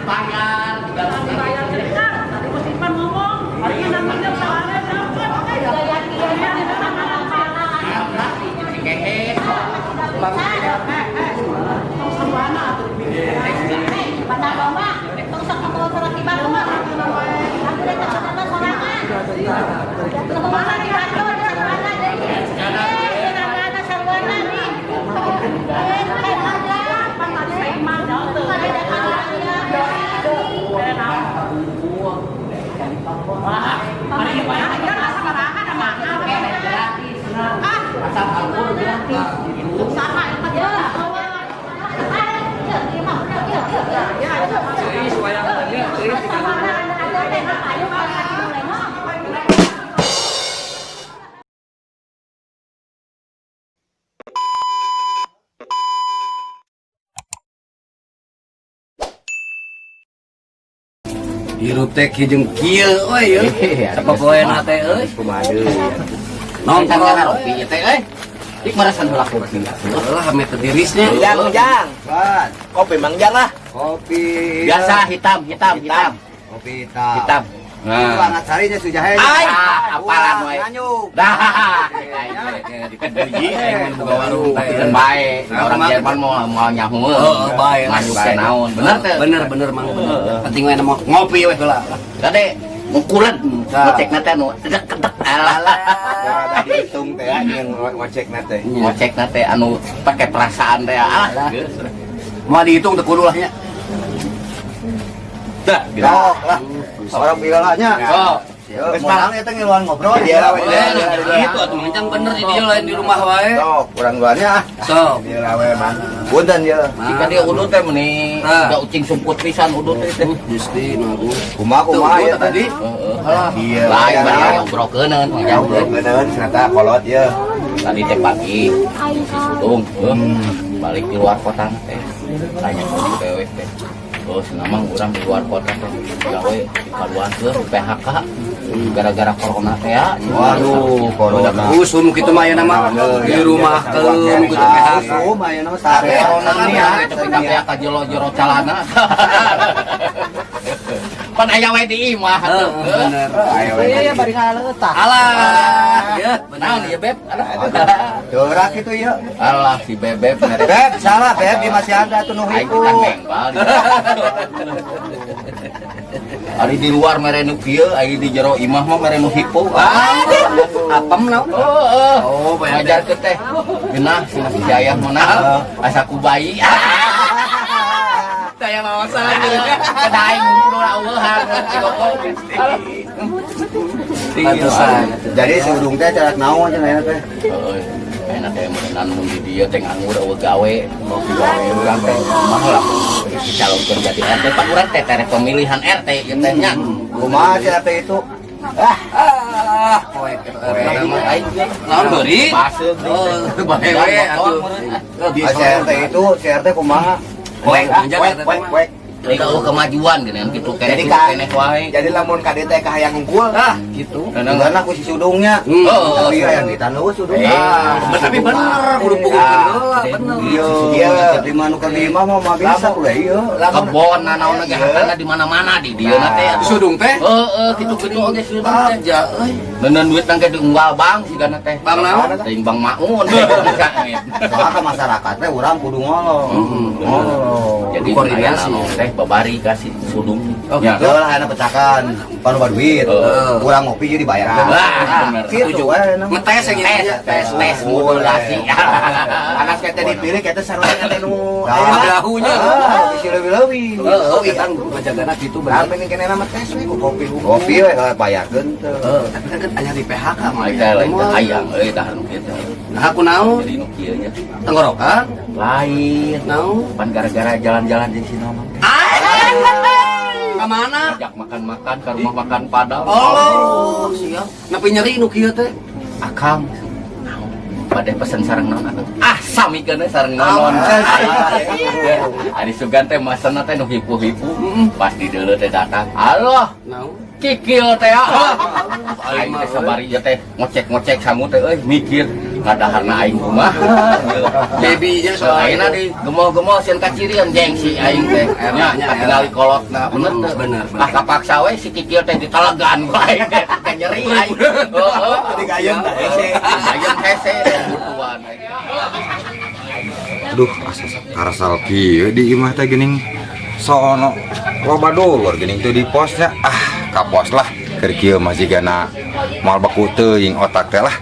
Bayar, tinggal Bayar cerita. Tadi Bos Ipan ngomong, hari ini namanya soalnya si kehe. Tiris wayang tadi, tiris. Hirup teh kieu jeung kieu euy ye. Sapopoena teh euy. Kumaha deui. Nongkrong Ngopi ieu teh euy. Ik marasan heula kopi. Lah ame teh tirisnya. Jang, jang. Kopi Mang Jang lah. Kopi Biasa hitam, hitam, hitam. Kopi hitam. Hitam. Itu hangat sarinya sudah jahe. Ai, apalan we. Nganyuk. Dah. Dikuji aing mun boga warung teh bae. Orang Jerman mau mau nyaho. Heeh, bae. Nganyuk teh naon. Bener teh. Bener bener Mang bener. Penting we nama ngopi we heula. Kade ngukulan ngocekna teh nu kedek-kedek. Alah. Rada dihitung teh yang ngocekna teh. Ngocekna teh anu pakai perasaan teh. Alah. Mau dihitung teu kudu lah nya. Dah. Sok lah. Orang bilalanya. Oh. Geus malang eta ngiluan ngobrol dia we. Itu atuh mancang bener di dia lain di rumah wae. Sok, urang duanya ah. Sok. Dia we mang. Punten ye. Jika dia udut teh meni Nah. udah ucing sumput pisan udut teh. Gusti nagu. Kumaha kumaha Tuh, ya tadi. Heeh. Alah. Iya. Lain bari ngobrolkeuneun, ngejauhkeun. Ngeuneun cenah kolot ye. Tadi teh pagi si Sudung balik di luar kota teh. Tanya ke si dewek teh. Oh, senamang urang di luar kota teh gawe dikaluarkeun PHK gara-gara corona teh ya. Waduh, corona. Usum kitu mah ayeuna mah di rumah keun kitu PHK. Usum ayeuna mah sare. Corona ya, tapi kabeh ka jero-jero calana. Pan aya we di imah atuh. Bener. Ayo we. Iya, bari ngaleuh tah. Alah, ya Naon ieu Beb? Aduh. Deurak kitu ye. Alah si Bebeb mere. Beb, salah Beb, di masih ada tuh nu Aing hipu. kan mengbal. Ari di luar mere nu kieu, ari di jero imah mah mere nu hipu. Ah, apem naon? Heeh. Oh, bayar Ngajarkeun teh. Geunah cenah si ayah mah nah, asa ku bayi. Saya mawasan. Kada aing ngumpul eueuhan. Pantesan. Jadi si Udung teh cara naon cenah ayeuna teh? Heeh. Enak teh meunang mun di dieu teh nganggur euweuh gawe, mau gawe urang teh kumaha lah. Dicalonkeun jadi RT pan urang teh tere pemilihan RT ieu teh nya. Kumaha si RT itu? Ah, poek Aing Naon beurit? Paseuh. Oh, bae we atuh. Ah, si RT itu, si RT kumaha? Poek, Poek, poek, poek. Euweuh kemajuan geuning kitu keneh Jadi kitu ka keneh wae. Jadi lamun ka dieu teh kahayang unggul. Ah, gitu. Enggak ku si Sudungnya. Oh, Tapi aya duitan eueuh Sudung. Eh. Ah, Tapi bener kudu pukul heula, bener. Iya, iya, di mana keur di imah mah mah bisa ulah ieu. Kebon nanaon ge hartana di mana-mana di dieu na teh. Sudung teh? Heeh, kitu-kitu oge sudung teh. Ja euy. Neundeun duit nang ge diunggal bank sigana teh. Bank naon? Teuing Bank Maun. Soalnya ke masyarakat teh urang kudu ngolong. Ngolong. Jadi Koordinasi. aya naon teh babari kasih sudung. Oh, Ya. Heeh lah enak pecakan, panu duit. Heeh. Urang ngopi jadi dibayar. Wah, bener. Gitu we enak. Ngetes yang Tes, itu tes, tes modulasi. Anak kita dipilih kita sarua teh nu Nah, Dahunya. Ah, bisi leuwih-leuwih. Heeh, kita ngajagana gitu bener. Rame nih kena nama tes we ku kopi hukum. Kopi we bayarkeun teu. Heeh, tapi kan kan aya di PHK mah. Aing teh lain teh hayang euy tah nu kieu teh. Nah, aku naon? Jadi nu kieu nya. Tenggorokan? Lain. Naon? Pan gara-gara jalan-jalan jeung si Nono. Ka mana? Ajak makan-makan ke rumah makan Padang. Oh, siap. Nepi nyeri nu kieu teh. Akang. Pada pesen sareng naon akang? Ah, sami keun sareng nonon. Ari sugan teh masana teh nu hipu-hipu. Pas di deuleu teh datang. Allah, Naon? kikil teh ah. Aing teh sabari ieu teh ngocek-ngocek sangu teh euy mikir ngadaharna aing kumaha. Baby-nya Soalnya soalnya di gemol-gemol sieun kacirian gengsi aing teh. Nya katingali kolotna bener teh. Bener, bener. Ah kapaksa we si kikil teh ditelegan ku aing teh teh nyeri aing. Heeh. Jadi gayeng tah hese. Gayeng hese butuan aing. Duh, asa karasal kieu di imah teh geuning sono loba dulur geuning teu di posnya. Ah, ka pos lah. Keur kieu mah jigana moal beku teuing otak teh lah.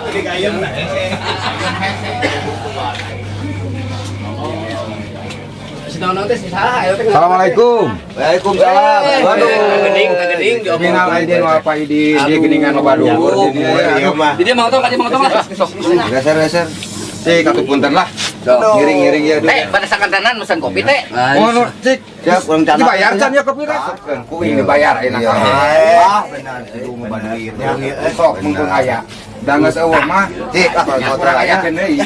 Jadi gayeng tah hese. Si naon teh si saha ayo teh. Assalamualaikum. Waalaikumsalam. Waduh. Gening, gening diomong. Minal aidin wal faidin, dia geuningan loba dulur di dieu. Iya mah. Di dia mau tong, ka dia mau tong lah. Sok. Geser geser. Cik, atuh punten lah. Ngiring-ngiring ya. Teh, pada sakantenan mesen kopi teh. Oh, nu, cik. Siap, urang cana. Dibayar can ya kopi teh? Kuing dibayar ayeuna Iya. kabeh. Ah, benar. Itu mah duitnya. Sok mungkung aya. Da geus eueuh mah. Cik, ah kalau Kurang aya deui.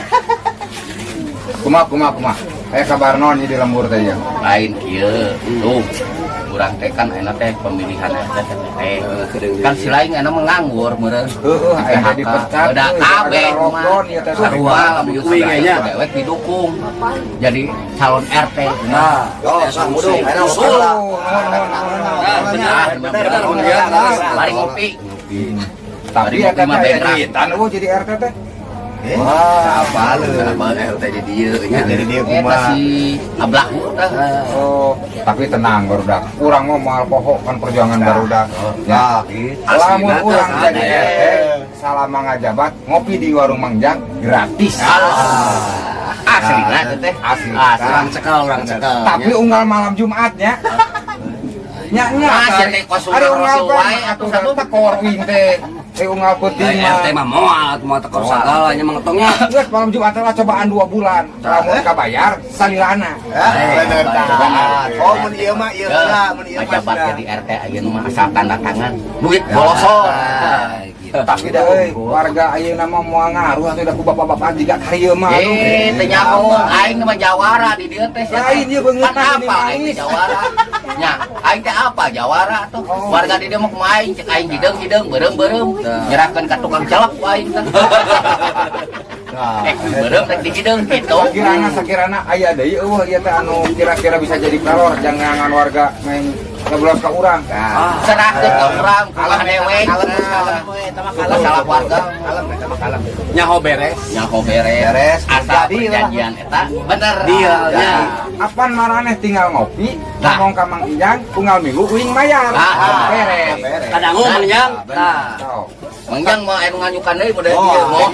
Kumaha kumaha kumaha. Aya kabar naon ieu di lembur teh ya? Lain kieu. Tuh. Urang teh kan enak teh pemilihan RT teh. Kan si lain enak menganggur meureun. Heueuh, aya teh dipecat. Udah kabeh gara-gara lockdown ieu teh. Sarua lamun Kuing nya. dewek didukung. Jadi calon RT. Nah, Oh, Kang Udung, enak Usul. Nah, Bener, bener. Mari ngopi. Tapi eta teh aya duitan eueuh jadi RT teh. Wah, apa lu? Kenapa RT di dieu nya? Jadi dia Eta kumaha? si Ablahu teh. Oh, tapi tenang barudak. Urang mah moal poho kan perjuangan barudak. Ya. Nah, gitu. Lamun Aslina urang teh jadi ada. RT salama ngajabat ngopi di warung Mangjang gratis. Aslina teh. Asli. Orang cekal, orang cekal. Tapi unggal malam Jumatnya. Nya nya. Ah, sia teh kos Ari unggal rasul wae wae atuh atuh satu. tekor uing teh. Eh unggal peuting mah. RT mah moal atuh moal tekor sagala nya mengetongnya. Geus malam Jumat lah cobaan 2 bulan. Lamun kabayar salilana. Bener tah. Oh, mun ieu mah ieu heula, mun ieu mah Ngajabat sudah. jadi RT ayeuna mah asal tanda tangan. Duit bolosor. Gitu. Tapi dah euy, warga ayeuna mah moal ngaruh atuh da ku bapak-bapak jiga karieu mah aduh. Eh, teu nyaho aing mah jawara di dieu teh sia teh. Lain ieu beungeutna Pan geuning apa aing teh manis. jawara. Nya, aing teh apa jawara tuh. Warga di dieu mah kumaha aing cek aing hideung-hideung beureum-beureum. Nyerahkeun ka tukang celep ku aing teh. Nah, Eh, beureum rek dihideung kitu. Sakirana sakirana aya deui eueuh ieu teh anu kira-kira bisa jadi pelor jangan warga main ngeblos ka urang. Serahkeun ka urang kumaha dewek. Kalem kalem we, eta mah kalem. Masalah warga. Kalem eta mah kalem. Nyaho beres. Nyaho beres. Beres. Asal Jadi lah. perjanjian eta bener. Dealnya. Apan maraneh tinggal ngopi, Nah. ngomong ka Mang Ijang, unggal minggu uing mayar. Nah. Beres. Beres. Kadangu menjang. Tah. Sok. Mangjang mah anu nganyukan deui model Oh. ieu. Moal.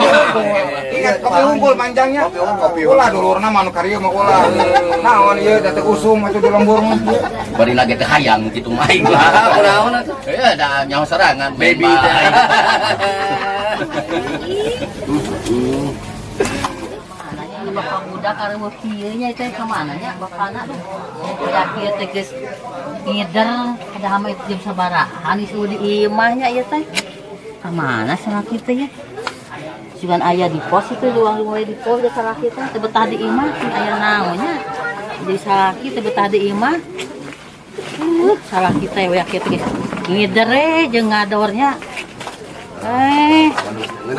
Ingat kopi unggul manjangnya. Kopi unggul. Ulah dulurna mah nu karieu mah ulah. Naon ieu teh teu usum atuh di lembur mah. Bari lagi teh hayang kitu mah aing mah. Kunaon atuh? Eh, da nyaho serangan Baby teh. Mananya ini bapak budak karena kieu nya teh ka mana nya bapana duh. Aya kieu teh geus ngider ada hama itu jam sabaraha geus eueuh di imah nya ieu teh. Ka mana salaki teh ya? Sugan aya di pos itu ruang mulai di pos da salaki teh teu betah di imah aya naon nya. Jadi salaki teu betah di imah. Salaki teh we kieu teh geus ngider we jeung ngadornya.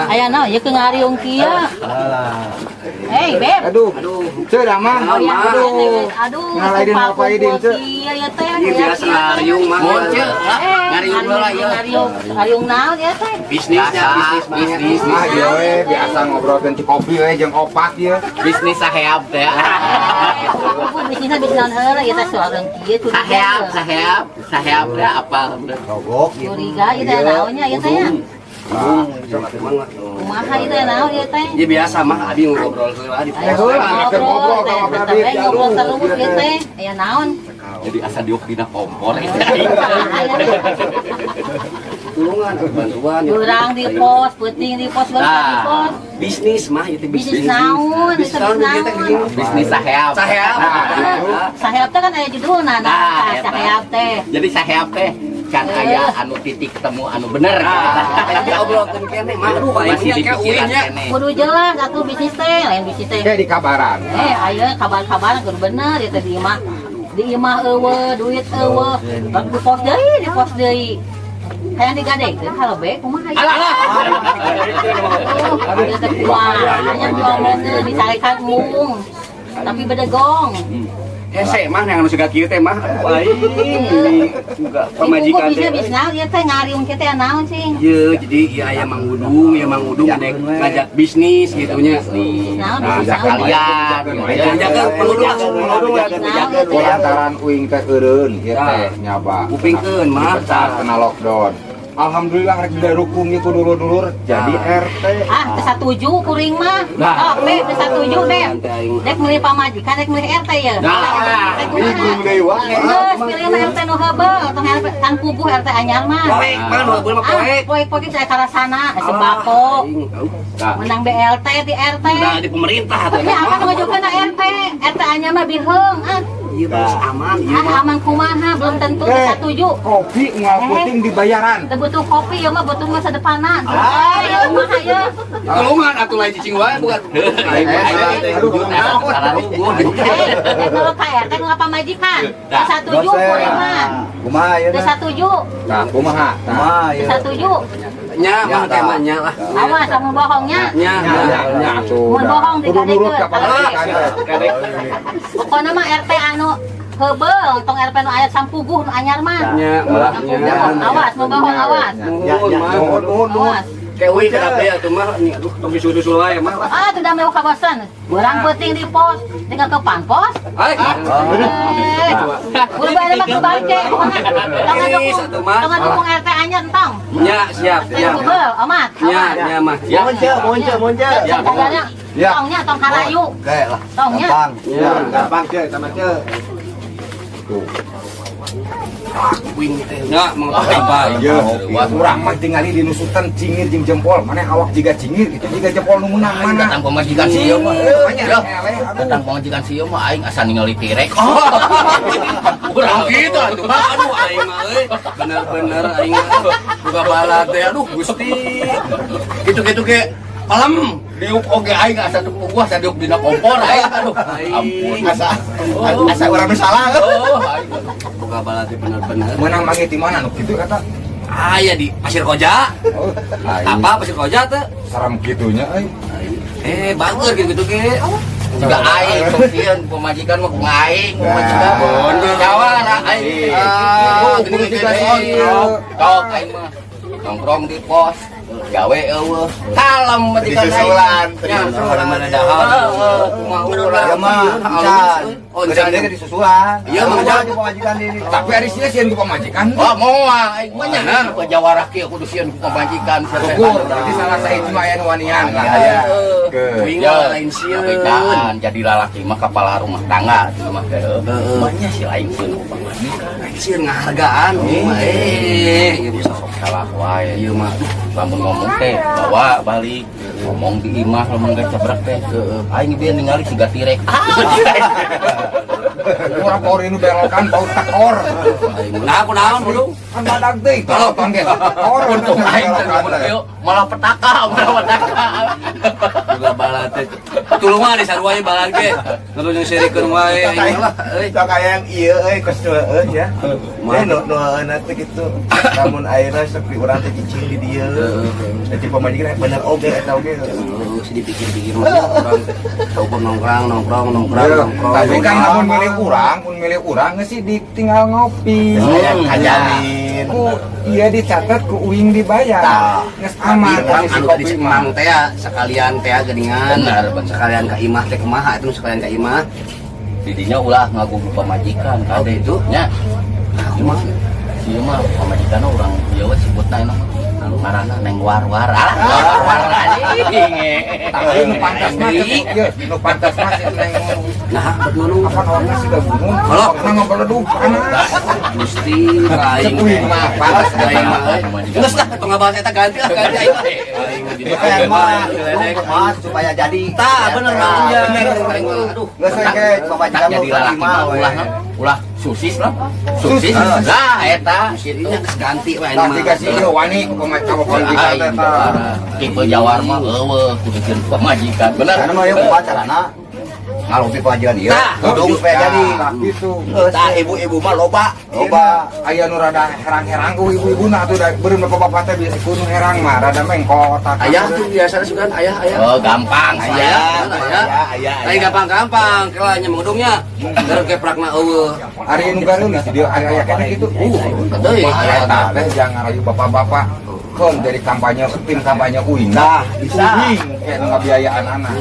Aya naon ieu keur ngariung kieu. Hei, Beb. Aduh. Ceu damang. Oh, ya, Aduh. aduh, Ngalaidin apa idin, Ceu? Iya, ya teh. Ieu biasa ngariung mah. Mun ceu, ngariung heula ieu. Ngariung, ngariung naon ya teh? Bisnisnya, Biasa, bisnis bisnis. Ah, ieu we biasa ngobrolkeun ci kopi we jeung opak ieu. Bisnis saheab teh. Aku bisnisnya bisnis naon heula ieu teh soalnya kieu curiga. Saheab, saheab, saheab teh apa? Rogok gitu. Curiga ieu teh naonnya ieu teh ya. Kumaha ieu teh naon ieu teh? Ya biasa mah abi ngobrol heula di Ayo Heula, ngobrol ngobrol teh, sama tetep Abi. we ngobrol terus ieu teh. Aya naon? Jadi asa diuk dina kompor Eh, itu. Tulungan, bantuan. Urang di pos, peuting di pos, beurang di pos. Bisnis mah itu Bisnis naon, Bisnis itu naon bisnis ieu teh naon. gini. Bisnis saheab. Saheab. Saheab teh kan aya judulna, nah, Nah, eta. saheab teh. Jadi saheab teh can aya anu titik temu anu bener. Nah, diobrolkeun keneh mah aduh aing Masih nya di kayak pikiran uinnya. keneh. Kudu jelas atuh bisnis teh, lain bisnis teh. Kayak di kabaran. Ayo kabar-kabar kudu bener ya teh di imah. Di imah eueuh, duit eueuh. Di pos deui, di pos deui. Hayang digadekeun halo be kumaha ieu? Alah. Aduh, ieu teh kumaha nya diomongkeun dicarekan mung. Tapi bedegong. Hese mah yang anu siga kieu teh mah aduh aing ini juga pamajikan Ibu teh. bisnis naon ieu teh ngariung kieu teh naon cing? Ieu jadi ieu aya Mang Udung, ieu Mang Udung dek ngajak bisnis gitu nya. Bisnis naon, Nah, bisnis naon? Kalian. Jaga Mang Udung langsung Mang Udung Bisnis naon ieu teh? Lantaran uing teh eureun ieu teh nyaba. Kupingkeun mah. Dipecat kena lockdown. Alhamdulillah rek didukung ieu ku dulur-dulur jadi RT. Ah, teu satuju kuring mah. Nah. Oh, be, teu satuju be. Dek meuli pamajikan, dek meuli RT ya. Nah. Dek kumaha? Bingung deui wae. Geus pilih mah RT nu heubeul, tong RT kan puguh RT anyar mah. Poek mah nu heubeul mah Ah, poek. poek-poek saya karasana sembako. Aing, Nah, Menang BLT di RT. Udah di pemerintah atuh. Ini apa ngajukeun RT? RT anyar mah biheung ah. Ieu terus aman ieu Ah, mah. aman kumaha belum tentu teu Eh. satuju. Kopi unggal puting dibayaran. Teu butuh kopi ya mah butuh masa depanan. Ayo kumaha ya? Tulungan atuh lain cicing wae bukan. Aing teh Aduh, Eh, kalau ka RT nu pamajikan. Teu satuju kuring mah. Kumaha ieu? Teu satuju, Nah, kumaha? Nah, Kumaha teu ieu? satuju. Nya mah teh mah nya lah. Awas kamu bohongnya. Nya. nya nya nya atuh. Mun bohong Kudu nurut ka digadekeun. pamajikan teh. Pokoknya mah RT anu heubeul tong RT nu aya sampuguh nu anyar mah. Nya mah nya. Sampuguh, awas mun bohong awas. Nuhun mah. Nuhun nuhun nuhun. Awas. Kayak uing kenapa ya tuh mah nih aduh tong disusul wae mah. Ah, sudah mau kawasan. Barang penting di pos, tinggal ke panpos. Ai. Eh, udah bayar mah kebalik ke. Pokoknya tong Ih, dukung, satu mah. tong dukung RT anyar entong. Nya siap RT siap. heubeul, amat. Nya Amat. nya mah. Mohon ceu, mohon ceu, mohon ceu. Ya, Ya. tongnya tong harayu. Oke lah. Tongnya. Gampang. Ya. Gampang ceu sama ceu. Tuh. Uing teh nya mau apa? Iya, urang mah tingali di nusutan cingir jeung jempol. Maneh awak jiga cingir, itu jiga jempol nu meunang Aing mana? datang pamajikan si ieu mah. Banyak Ya, eleh, aduh. datang pamajikan si ieu mah aing asa ningali tirek. Oh. Kurang gitu atuh mah aduh aing mah euy. Bener-bener aing mah buka bala teh aduh Gusti. Gitu-gitu ge palem diuk oge aing asa teu puguh asa diuk dina kompor aing aduh. Ampun. Asa asa urang nu salah. Oh, aing. Buka bala teh bener-bener. Meunang manggih di mana nu kitu kata? Aya di Pasir Koja. Oh, aing Apa Pasir Koja teh? serem kitunya euy. Eh, bager gitu-gitu ge. Juga aing sok sieun pamajikan mah kumaha aing pamajikan. Bener. Jawara aing. Ah, Gini kudu gini juga sieun. Tok aing mah. Nongkrong di pos, gawe euweuh. Kalem majikan aing. Disusulan, Ya, disusulan. Mana dahar. Kumaha urang. Ya mah, Halus, euy. Oh, encan. encan. Ge disusulan. Iya, Mang Ujang. Di pamajikan ini. Tapi ari sia sieun ku pamajikan. Oh, moal aing mah nya ke jawara kieu kudu sieun ku pamajikan. Syukur, berarti salah sahiji mah aya nu wanian lah ya. Uing Ya, mah lain sieun. Bejaan jadi lalaki mah kepala rumah tangga itu mah teh. Mah si lain sieun ku pamajikan. Lain sieun ngahargaan mah eh ieu Bisa mah sok salah wae. Ieu mah Lamun ngomong teh bawa balik ngomong di imah lamun geus cabrak teh. Aing dia ningali siga tirek. Urang power nu belokan bau tekor. Nah, aku naon dulu. Kan badag deui. Belokan ge. Tekor Untung aing teh ngomong kieu, malah petaka, malah petaka. Juga balat teh. Tulungan di sarua balat ge. Nulung sirikeun wae aing lah euy. Sok aya yang ieu euy kos heueuh ya. Mah. Eh nu nu heueuhna teh kitu. Lamun ayeuna sok di urang teh cicing di dieu. Jadi pamajikan bener oge eta oge. Terus dipikir-pikir mah urang teh. Coba nongkrong nongkrong nongkrong nongkrong. Tapi kan lamun milih urang, mun milih urang geus sih ditinggal ngopi. Kajamin. Ku iya dicatat ku uing dibayar. Tah. Geus aman Urang si anu tadi kopi mang mah. teh ya, sekalian teh geuningan. Benar, benar. Sekalian ka imah teh kumaha itu sekalian ka imah. Didinya ulah ngagugu pamajikan Oh, kade gitu? Nya. Nah, kumaha? Ieu mah pamajikan urang ieu we sebutna enak mah. Ngaranna Neng War-war. Ah, War-war anjing. Tapi nu pantas mah ieu, nu pantas mah si Neng Nah, bet nulung. apa awakna siga gunung, Kalau. awakna ngabeledug panas. Gusti aing Cek uing mah pantas aing mah euy. Geus lah tong ngabahas eta ganti lah ganti aing mah. Kayak mah, mah supaya jadi. Tah, bener Mang Ujang. Aing mah aduh. Geus we ge pamajikan Jadi lalaki mah ulah ulah susis lah. Susis. Lah eta Gitu nya geus ganti we aing Tah mah. dikasih ieu wani ku pamajikan teh Aing tah. tipe jawar mah euweuh kudu sieun pamajikan. Bener. Karena mah ieu kumaha carana ngalobi pamajikan ieu. Tah, Udung supaya jadi. Tah gitu. Tah ibu-ibu mah loba, loba. Aya nu rada herang-herang ku ibu-ibuna atuh da beureum bapak-bapak teh biasa kudu herang mah rada mengkot. Ayah tuh biasanya suka ayah ayah. Oh, gampang Ayah, saya. ayah, ayah, Lain gampang-gampang, kela nya mengudungnya. Keur keprakna eueuh. Ari nu gareulis di dieu ari aya keneh kitu. Deui. Eta teh jangan rayu bapak-bapak. Keun dari kampanye tim kampanye uing. Nah, bisa. Uing kayak nu ngabiayaan anak.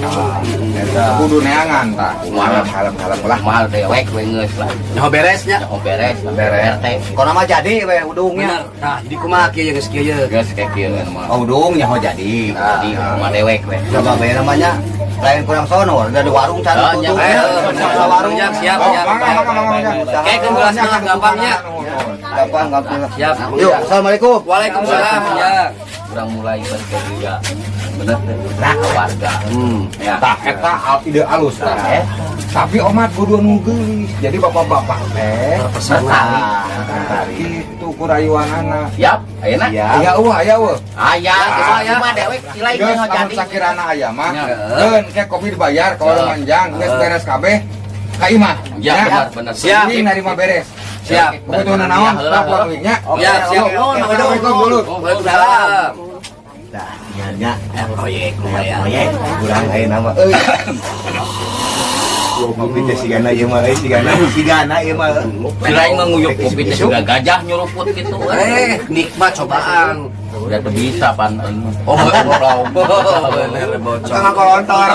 Eta kudu neangan tah. Kumaha? Kalem-kalem lah. Mahal dewek we geus lah. Nyaho beresnya. Nyaho beres, Beres. RT. Kono mah jadi we udungnya. Bener. Nah, jadi kumaha kieu geus kieu ye. Geus kayak kieu mah. Oh, udung nyaho jadi. Jadi rumah dewek we. Coba bayar namanya lain kurang sono, dari warung Oh, cari nya. tutup. Bener. Warung. Siap, siap, Oh, siap. mangga, mangga, mangga, mangga. Kayak ke gelas mah gampangnya. Gampang, gampang. Siap. Yuk, assalamualaikum. Waalaikumsalam. Ya. Urang mulai bergerilya. Bener teh. Nah, ke warga. Ya. Tah eta ide alus tah. Tapi omat kudu nu geulis. Jadi bapak-bapak teh Terpesona. gitu ku rayuanana. Siap, ayeuna. Siap. Aya eueuh, aya eueuh. Aya, Aya. aya mah dewek silai Geus nyaho lamun jadi. sakirana aya mah. Ya. Keun ke kopi dibayar ka warung manjang geus beres kabeh ka imah. Ya, benar, benar. Siap. Ini narima beres. Siap. Kebutuhan naon? Tah uingnya. Siap, siap. Oke, Assalamualaikum dulu. Waalaikumsalam. Nah, nya Proyek lumayan. proyek kurang ayeuna nama euy. Kopi teh sigana ieu mah euy, sigana, sigana ieu mah. Silai mah nguyup kopi teh sudah gajah nyuruput gitu. Eh, nikmat cobaan. Udah teu bisa pan aing mah. Oh, goblok. Bener bocor. Tengah kolontor.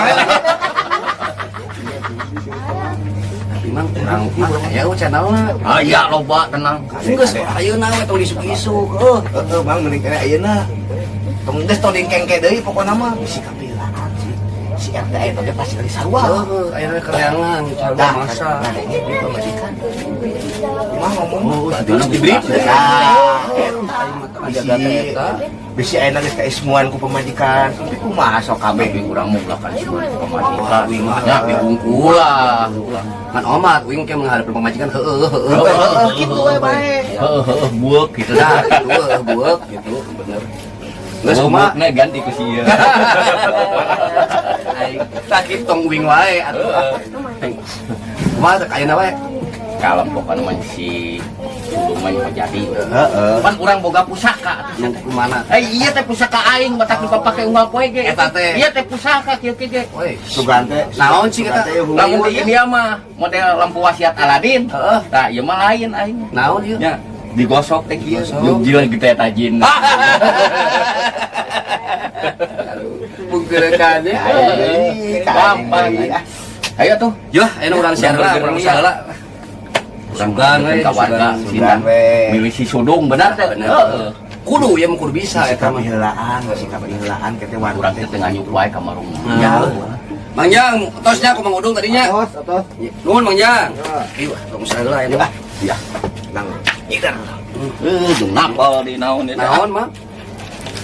Tapi mang kurang mah aya eueuh channelna. Aya loba tenang. Geus ayeuna we tong isuk-isuk. Heuh. Heeh, Bang mending kene ayeuna. Tong geus tong dingkengke deui pokona mah bisi kapilaan si si RT eta ge pasti kali sarua. Heuh, ayeuna kereangan sarua Dah, masa. nah, ini pamajikan. Mah ngomong. Oh, terus diberi. Nah, Jaga teh eta. bisi ayeuna geus kaismuan ku pamajikan. Tapi kumaha sok kabeh. Tapi urang mah ulah kan semua pamajikan. Uing mah. Ya, ulah. Ulah. Ngan omat uing ke menghadapi pamajikan heueuh heueuh. Heeh, kitu we bae. Heeh, heeh, bueuk gitu. Nah, gitu heueuh bueuk gitu bener. Geus kumaha? Bueukna ganti ku sia. Aing sakit tong uing wae atuh. Kumaha teh ayeuna wae? Kalem pokokna mah si Sudung mah nyaho jadi. Heeh. Pan urang boga pusaka. Nu kumana? Eh iya teh pusaka aing batak dipapake unggal poe ge. Eta teh. Iya teh pusaka kieu kieu ge. Woi, Sugan teh. Naon sih eta? Lamun di India mah model lampu wasiat Aladin. Heeh. Tah ieu mah lain aing. Naon ieu? Ya. Digosok teh kieu. Jil gitu ya tajin. Bungkerekannya. Gampang. Ayo tuh. Yo, ayo urang siar lah, urang usaha lah. Sugan we, ka warga Sugan we. Milih si Sudung benar teh. Bener. Heeh. Kudu ya mah kudu bisa eta Sikap mah. heulaan, sikap heulaan kita warga Urang teh teu nganyuk wae ka marung. Jauh. Mang Jang, tosnya aku Mang Udung tadinya. Atos, atos. Nuhun Mang Jang. Ayo, urang usaha lah ya. Ya. Nang ngider. Jeung napal di naon eta. Naon, Mang?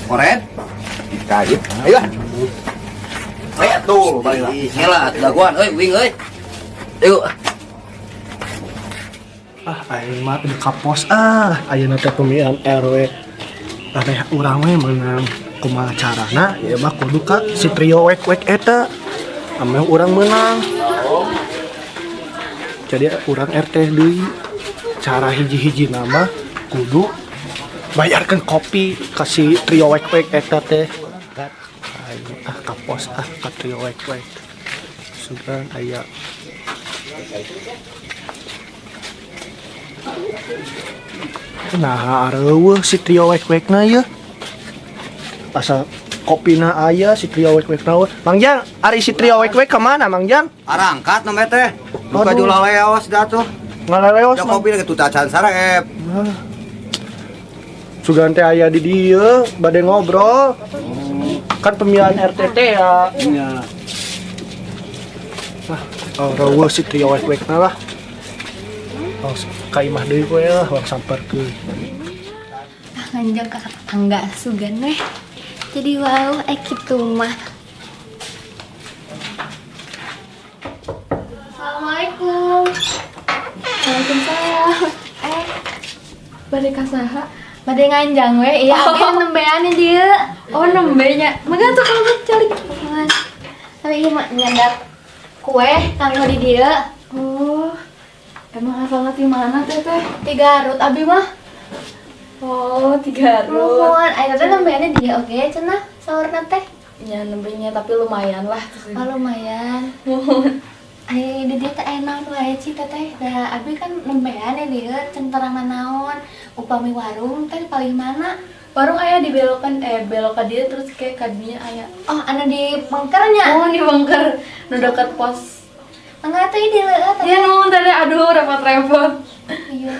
Koret? Dikait. Ayo. Ayo tuh, balik lah. Heula atuh dagoan euy, wing euy. Yuk. Ah, aing mah udah kapos ah, ayeuna teh pemilihan RW. Aneh urang we menang kumaha carana ya mah kudu ka si trio wek wek eta. Ameh urang menang. Jadi urang RT deui. Cara hiji-hiji nama kudu bayarkan kopi ka si trio wek wek eta teh. Aing ah kapos ah ka trio wek wek. Sugan aya. Nah, areueuh si trio wek-wekna ye. Asa kopina aya si trio wek-wekna we. Mang Jang, ari si trio wek-wek ka mana Mang Jang? Arangkat namanya teh. Buka Aduh. julaleos dah tuh. Ngalaleos Ya Mang. kopi lagi tuh tacan sarep. Ah. Sugan teh aya di dieu bade ngobrol. Kan pemilihan RTT ya. Iya. Ah, areueuh si trio wek-wekna lah. Oh, ka imah deui we lah, urang samperkeun. Ah, nganjang ka tetangga sugan weh. Jadi wow, kitu mah. Assalamualaikum. Waalaikumsalam. Bade ka saha? Bade nganjang we, iya abi nembean di dieu. Oh, nembe nya. Mangga tuh kalau calik. Nuhun. Tapi ieu mah nyandak kue kanggo di dieu. Oh. Emang asalnya di mana teteh? Di Garut abi mah. Oh, di Garut. Nuhun, aya teh nembean di dieu oge cenah saurna teh. Ya nembenya tapi lumayan lah. Oh, lumayan. Nuhun. Ai di dieu teh aya naon wae sih teteh? Da abi kan nembean di dieu can terang naon. Upami warung teh paling mana? Warung aya di belokan belok ka dieu terus kayak kadinya aya. Oh, anu di Bengkernya. Oh, di Bengker nu deket pos. Enggak tuh di leueuh teh. Ya nuhun teh, aduh repot-repot. Iya.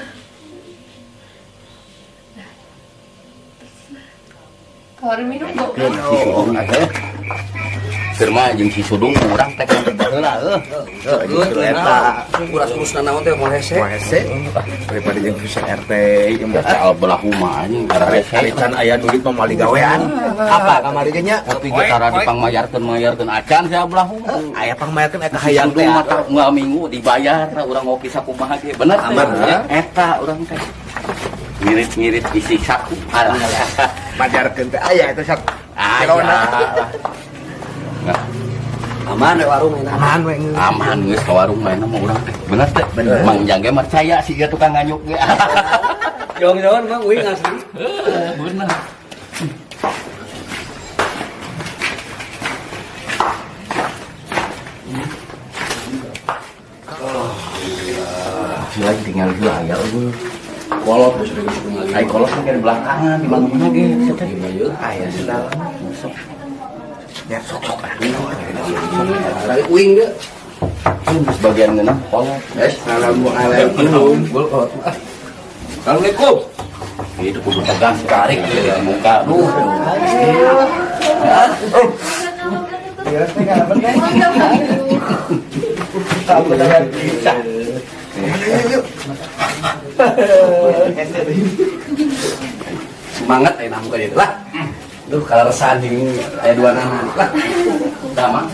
Tawar minum kok. Si Sudung atuh. Keur mah jeung si Sudung urang teh kan baheula heuh. Heuh, eta. Uras-urusna naon teh moal hese. Moal hese. Daripada jeung si RT ieu mah. Soal belah kumaha anjing Ari can aya duit mah moal digawean. Apa kamari ge nya? Tapi ge tara dipangmayarkeun-mayarkeun acan sia belah kumaha. Aya pangmayarkeun eta Hayang hayang teh. mah tah unggal minggu dibayar urang ngopi sakumaha ge bener teh. Bener. Eta urang teh. Ngirit-ngirit isi saku. Alah. Majarkeun teh aya eta sak. Aya. Corona. Nah, Aman we warung enak. Aman we geus. Aman geus ka warung mainna mah urang teh. Bener teh. Bener. Mang Jang ge percaya sih ge tukang nganyuk ge. Jong-jong Mang uing asli. Heeh, bener. Si lagi tinggal heula aya eueuh. Kolot geus geus tinggal. Ai kolot mah di belakangan di mana-mana ge sia teh. Aya sendal. Sok Ya sok atuh. Lagi uing ge. Sebagian ngeunah kolot. Assalamualaikum. Gol kolot. Assalamualaikum. Itu kudu tegang tarik di muka. Duh. Semangat aya namu ka dieu lah. Duh kalau resan jeung aya dua nama lah. Dah mah.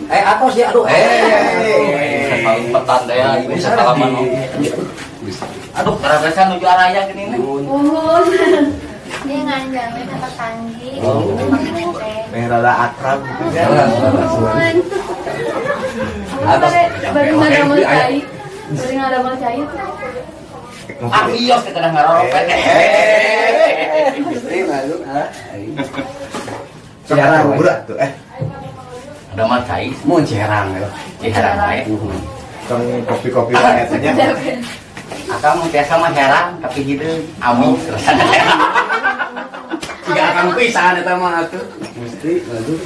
Atos ya aduh. Paling petan deh ya, ini salaman oge. Aduh, karabesan nuju araya gini nih. Nuhun. Dia nganjang we ka tetanggi. Oh. Meh rada akrab gitu ya. Nuhun. Atos. Bari ngadamel cai. Bari ngadamel cai tuh. Ah, iya, kita dah ngaroropet. Istri malu ah. Ciherang udah tuh Ada mah cai, Mun ciherang ya. ciherang wae. Tong kopi-kopi wae eta nya. Akang mah biasa mah herang tapi hideung amis rasana. Siga akang pisan eta mah atuh. Mesti aduh.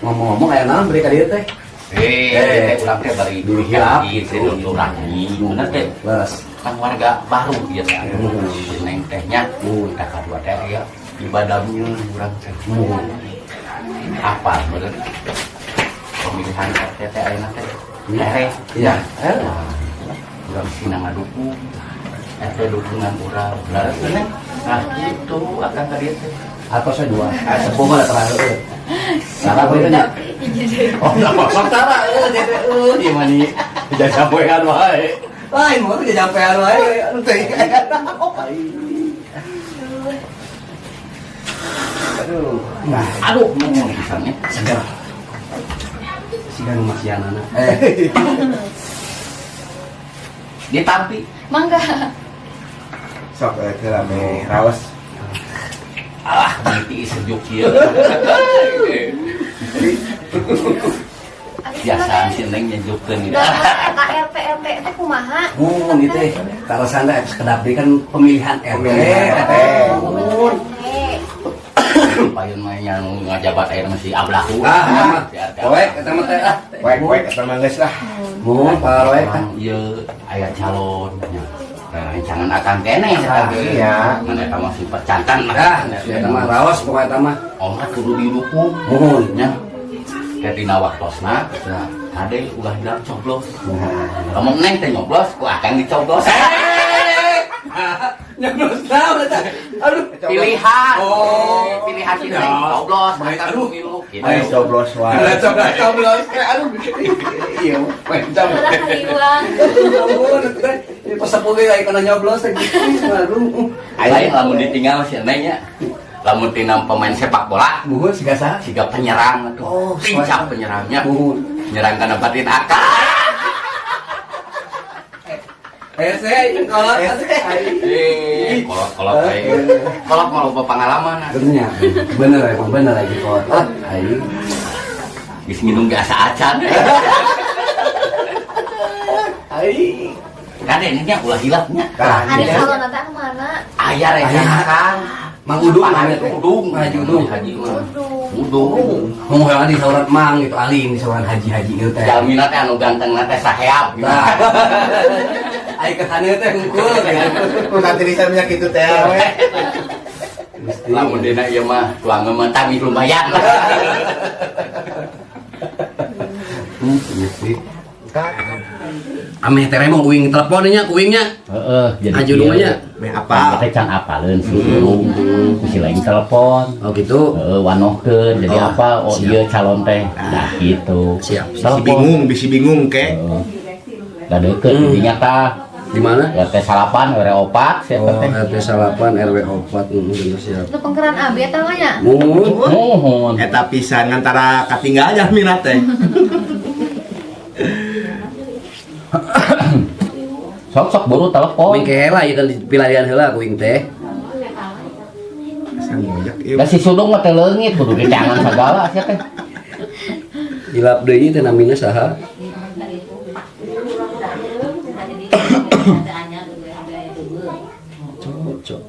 Ngomong-ngomong aya naon beri ka dieu teh? Eh, teh urang teh bari Dulu hilap. Silaturahmi. Bener teh. Leres. Kan warga baru ieu teh. Si Neng teh nya. Tah kadua teh aya ibadahnya urang teh. Apa bener? Pemilihan RT teh ayeuna teh. Tereh. Iya. Urang sina ngadukung. RT dukungan urang. Leres teh, Neng. Nah, gitu akan ka dieu teh. Atau saya dua. Ah, sepuh mah tara heueuh. Tara we nya. Oh, sok tara eueuh teh eueuh ieu mah ni. Jajampean wae. Lain mah teh jajampean wae. Anu teh. Aduh. Nah, Aduh, ngomong pisan nya. Seger. Siga nu masianana. Eh, Ditampi. Mangga. Sok teh rame raos. Alah, mimpi sejuk ieu. Biasa si Neng nyejukeun ieu. Eta RT RT teh kumaha? Mun ieu teh kaleresan teh sekedap deui kan pemilihan RT. Pemilihan RT. Mun. Payun mah nya nu ngajabat ayeuna masih ablahu. Ah, mah. Si RT. Poek eta mah teh ah. Poek-poek eta mah geus lah. Mun poek teh. Ieu aya calon nya. Rencangan akang keneh eta ge. Iya. Mun eta mah sifat cantan mah. Ah, eta mah raos pokoknya eta mah. Omat kudu didukung. Muhun. Nya. Teh dina waktosna kade ulah hilap coblos. Lamun Neng teh nyoblos ku akang dicoblos. Nyoblos naon eta? Aduh. Pilihan. Oh. Pilihan si Neng coblos akang Aduh. milu. Gitu. Ayo coblos wae. Aduh, coblos coblos. Aduh. Iya, macam. Ulah kaliwang. Ampun, teh. Ini pas sepuh ge aya kana nyoblos teh gitu. Aduh. Lain lamun ditinggal si Neng nya. Lamun tina pemain sepak bola Muhun siga saha? siga penyerang atuh. Oh, Lincah penyerangnya. Muhun. Nyerang kana batin akang. Hese jeung kolot. Eh, kolot-kolot aing. Kolot mah loba pengalaman. Bener, bener emang bener lagi kolot. Ah, aing. Geus nginum ge asa acan. Aing. Kade nya ulah hilap nya. Tah, Ari calon teh anu mana? Aya rencana Kang. Mang Udung Haji namanya teh. Udung. Haji Udung. Haji Udung. Udung. Udung. Mau heula di sauran mang gitu alim di sauran haji-haji ieu teh. Jalmina teh anu gantengna teh saheap. Nah. Ai kesana teh hungkul gitu. Ku tirisan nya kitu teh we. Gusti. Lamun dina ieu mah tuang mah tami lumayan lah. Gusti. Ameh teh remong uing telepon nya ku uingnya. Heeh, jadi Haji Udung nya. Meh apa? Teh can apaleun si Udung. Si lain telepon. Oh gitu. Heeh, wanohkeun jadi Oh, apa? Oh siap. ieu calon teh. Nah gitu. Siap. Bisi bingung, bisi bingung ke. Heeh. Da deukeut didinya tah. Di mana? RT 8, RW 4, siapa Oh, teh? RT 8 RW 4 bener siap. Nu pengkeran abi eta mah nya. Muhun. Muhun. Eta pisan antara katinggal jalmina teh. Sok-sok buru telepon. Uing ke heula ieu kan dipilarian heula ku uing teh. Asa ngoyak ieu. Da si Sudung mah teh leungit kudu dicangan sagala sia teh. Hilap deui teh namina saha? Cocok.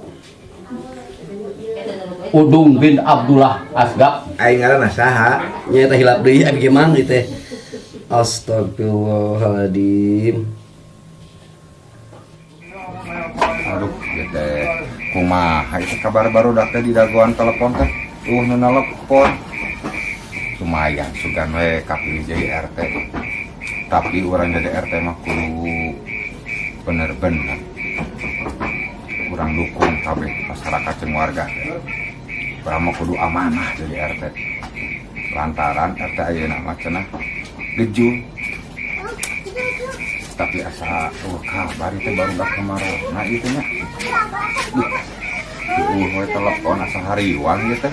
Udung bin Abdullah Asgab. Aing ngaranna saha? Nya eta hilap deui abi ge mang ieu teh. Astagfirullahaladzim. Aduh, ieu teh kumaha itu kabar baru dak teh di dagoan telepon teh. Nu nelepon. Lumayan sugan we kapilih jadi RT. Tapi urang jadi RT mah kudu bener-bener. Urang dukung kabeh masyarakat jeung warga teh. Urang mah kudu amanah jadi RT. Lantaran RT ayeuna mah cenah gejul. Tapi asa kabar itu baru dak kamarona ieu teh nya. Duh. Duh, we telepon asa hariwang ieu teh.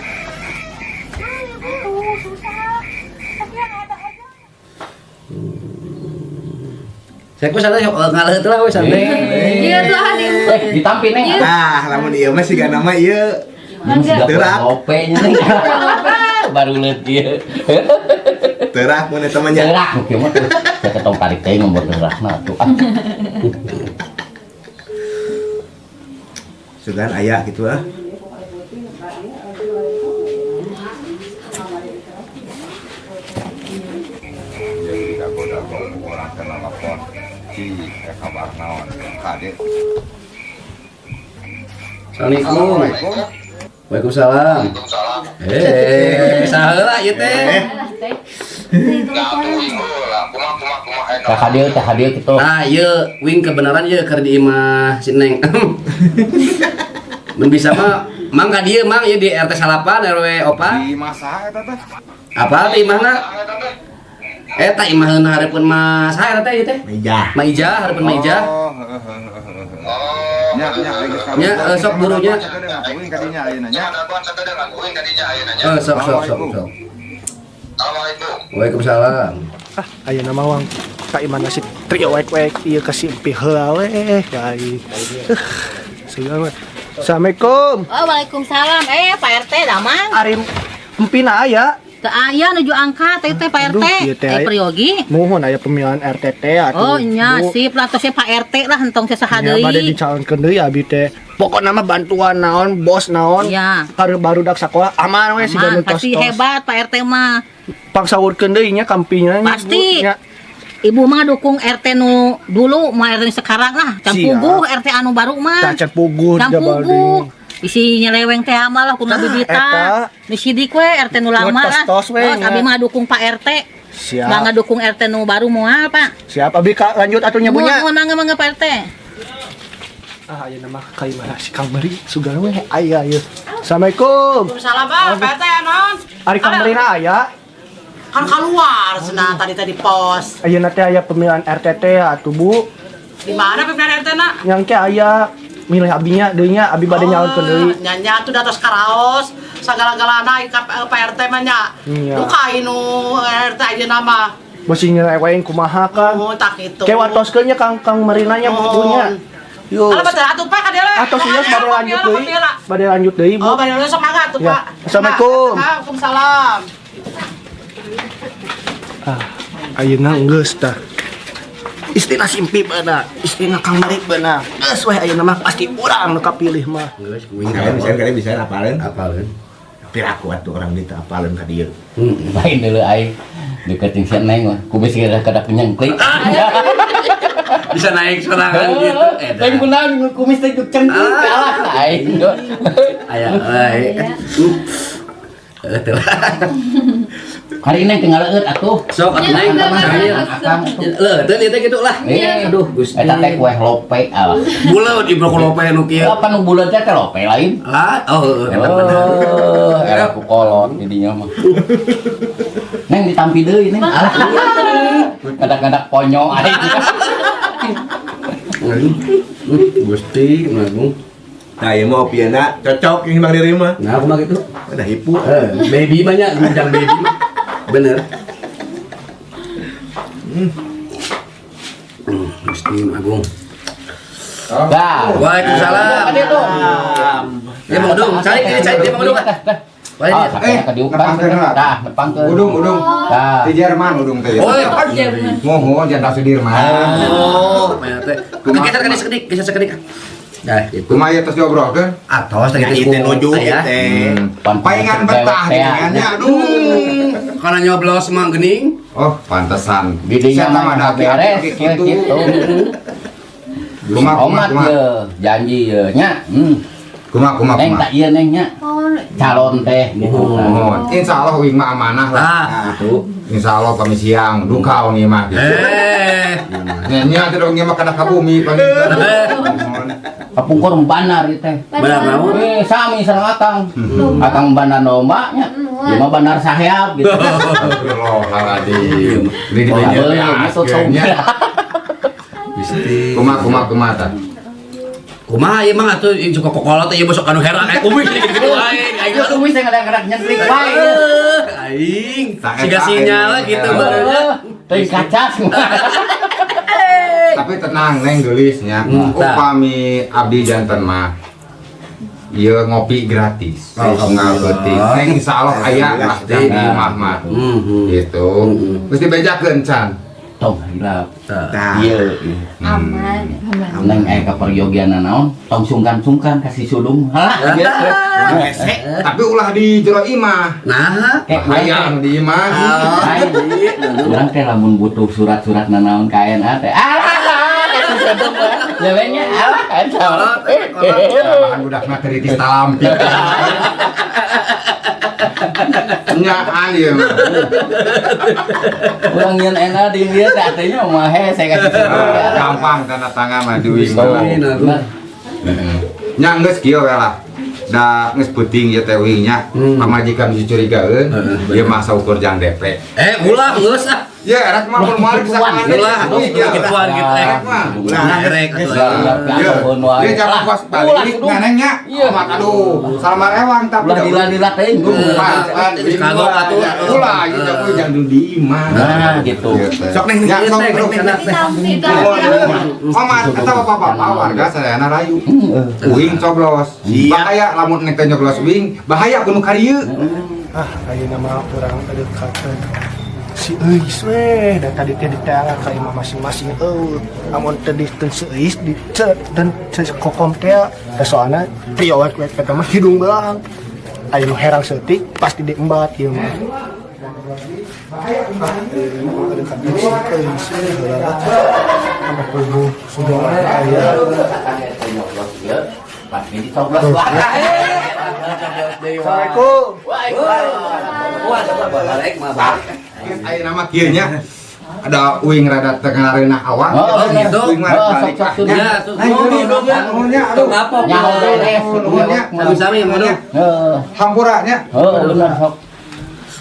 Saya ku santai ngaleuh teh lah we santai. Iya tuh ah di. Ditampi Neng. Tah, lamun ieu mah siga nama ieu. Siga Terak. ngope nya Neng. Baru leut ieu. Terak mun eta mah nya. Terak nu kieu mah teh. Saya ketong tarik teh ngomong terakna atuh. Ah. Sugan aya gitu ah. Jadi dago-dago orang kena telepon. Ci, kabar naon? Kade. Assalamualaikum. Waalaikumsalam. Eh, saheula ieu teh. Tah hadir kitu. Ah, ieu wing kebenaran ieu keur di imah si Neng. Mun bisa mah mang ka dieu mang ieu di RT 8 RW 4. Di masa eta teh? Apa teh imahna? Eta imaheun hareupeun Mas saha eta teh ieu teh? Maijah. Maijah, hareupeun Maijah. Oh, heeh. Nya nya geus Nya, sok burunya. Uing kadinya ayeuna nya. Eh, sok sok sok sok. Waalaikumsalam. Ah, ayeuna mah wang ka imahna si trio wek-wek ieu ka si Empi heula we baik. Segala. Assalamualaikum. Oh, waalaikumsalam. Pak RT damang. Ari Empina aya. Teu aya nuju angkat teh teh Pak RT. Aduh, ieu teh aya. Priyogi. Muhun aya pemilihan RT teh atuh. Oh, nya Bu. sip lah tos Pak RT lah entong saha Nya bade deui. dicalonkeun deui abi teh. Pokokna mah bantuan naon, bos naon. Iya. Baru barudak sakola aman we siga nu Aman, pasti tos-tos. hebat Pak RT mah. Pangsawurkeun deui nya kampinya nya, Pasti. Bu, nya. Ibu mah dukung RT nu dulu, mau RT nu sekarang lah. Can Siap. puguh RT anu baru mah. Tah can puguh Can jabal puguh. deui. Isi nyeleweng teh mah lah kudu Tah, bibita. eta. Nu sidik we RT nu lama lah. Tos-tos we, Tos, nya. abi mah dukung Pak RT. Siap. Mangga dukung RT nu baru moal, Pak. Siap abi ka lanjut atuh nya bunya. Nuhun mangga mangga Pak RT. Ah, ayeuna mah ka imah si Kang Meri sugan we aya ieu. Assalamualaikum. Waalaikumsalam, Pak. Pak RT naon? Ari Kang Merina aya. Kan keluar cenah tadi tadi pos. Ayeuna teh aya pemilihan RT teh atuh Bu. Di mana pemilihan RT na? Yang ke aya milih abinya deui nya abi bade nyalonkeun deui. Nya nya tuh datos karaos sagala-galana ka Pak RT mah nya. Iya. Duka inu RT ayeuna mah. Bisi nyeleweng kumaha Kang. Oh, tak gitu. Ke watoskeun nya Kang Kang Merina nya Oh. punya. Yo. Alah bade atuh Pak ka dieu. Atos ieu bade lanjut deui. Bade lanjut deui Bu. Oh, bade lanjut sok mangga atuh Ya. Pak. Assalamualaikum. Waalaikumsalam. Ah, ayeuna geus tah. Istrina simpi beunang, istrina Kang Meri beunang. Geus we ayeuna mah pasti urang nu kapilih mah. Geus wing Kalian bisa apaleun? Apaleun. Piraku atuh orang dieu teu apaleun ka dieu. Lain dulu aing deket jeung si Neng mah. Kumis geus kada penyengklik. Bisa naik sorangan gitu. Eh, Lain kunaon kumis teh cengklik kalah aing. Aya euy. Eh, teu lah. Hari ini tinggal leueut atuh. Sok atuh Neng, Akang leueut ieu teh kitu lah. Aduh, Gusti. Eta teh kue lope alah. Buleut ieu ku lope nu kieu. Apa nu buleut teh lope lain? Ah, oh heeh eta bener. Oh, era ku kolot jadinya mah. Neng ditampi deui Neng. Alah. Kadang-kadang ponyo aing. Gusti, Agung. Nah, ieu mah opiana cocok ini Bang Riri mah. Nah, aku mah gitu. Udah hipu. Baby banyak, ngundang baby mah. Bener. Gusti Agung. Dah. Waalaikumsalam. Ya Bang Udung, cari ini cari dia Bang Udung. Ah, nepangkeun lah. Tah, nepangkeun. Udung, udung. Tah. Di Jerman udung teh. Oh, Mohon jangan Sudirman. Oh, teh. Geser kan sekedik, geser sekedik. Nah, gitu. Kumaha tos diobrolkeun? Atos teh Itu nuju teh. Paingan betah geuningannya aduh. Karena nyoblos mah geuning. Oh, pantesan. Didinya Saya mah ada beres gitu. Kumaha kumaha janji ye nya. Kumaha kumaha. Neng tak ieu neng nya. Calon teh gitu. Mohon. Insyaallah uing mah amanah lah. Ah, gitu. Insyaallah kami siang duka wengi mah gitu. Nya nya teh wengi mah kana ka bumi panginten. Kapungkur banar ieu teh. Banar naon? Sami sareng akang. Akang banar domba nya. Ieu mah banar saheap gitu. Astagfirullahaladzim. Di dinya. Gusti. Kumaha kumaha kumaha tah. Kumaha ieu mah atuh suka kokolot ieu besok anu hera kayak kumis gitu aing. Aing kumis teh kadang-kadang nyentrik wae. Aing siga sinyal gitu barunya. Teuing kaca. Tapi tenang Neng geulis nya. Upami abdi janten mah Ieu ngopi gratis. Alhamdulillah. Unggal peuting. Neng insyaallah aya pasti di imah mah. Gitu. Geus dibejakeun can. Tong hilap. Tah. Iya, iya. Aman. Neng aya kaperyogian naon, tong sungkan-sungkan kasih sudung. Halah, gitu. Hese. Tapi ulah di jero imah. Nah, Bahaya anu di imah. Urang teh lamun butuh surat-surat nanaon ka NA teh. Alah, kasih sudung. Lewenya alah eta. Bahan budakna kritis talampi. Nyaan ieu mah. Urang nyeun NA di dieu teh artinya mah hese kasih sudung. Gampang tanda tangan mah duit mah. Nah, Nya geus kieu we lah. Da geus peuting ieu teh uing nya. Pamajikan bisa curigaeun, ieu mah saukur jang DP. Eh, ulah geus ah. Ya, erek mah mun moal bisa Gituan, kemana. Ulah, gituan gitu eh. Erek mah. Nah, erek atuh. Iya, iya jangan puas balik nganengnya. Iya. Omat aduh, salamar ewang tapi Ulah dila-dila teh. Pan, Kagok atuh. Ulah, ieu jamu jangan di imah. Nah, gitu. Sok neng, ya sok terus. Omat, eta bapak-bapak warga sadayana rayu. Uing coblos. Bahaya lamun neng teh nyoblos uing, bahaya kudu karieu. Ah, ayeuna mah urang dekakeun si Euis weh, da tadi teh diteangan ka imah masing-masing eueuh. Amun teu di teu si Euis di ce dan si Kokom teh da soalna trio we eta mah hidung belang. Aya nu herang seutik pasti diembat ieu mah. Ah, ayeuna mah dekakeun si Euis we heula lah. Sampai hubung sudah aya. Pasti dicoblos wae. Assalamualaikum. Balik mah balik. Aya nama kieu nya. Ada uing rada teu ngareunah awak. Oh, gitu. Uing mah Oh, balik. sok, sok, Ya, Nah, ini nuhun nya, aduh. Ngapok. Nyaho beres. Nuhun nya. Sami-sami munduh. Heeh. Hampura nya. Heeh, bener sok.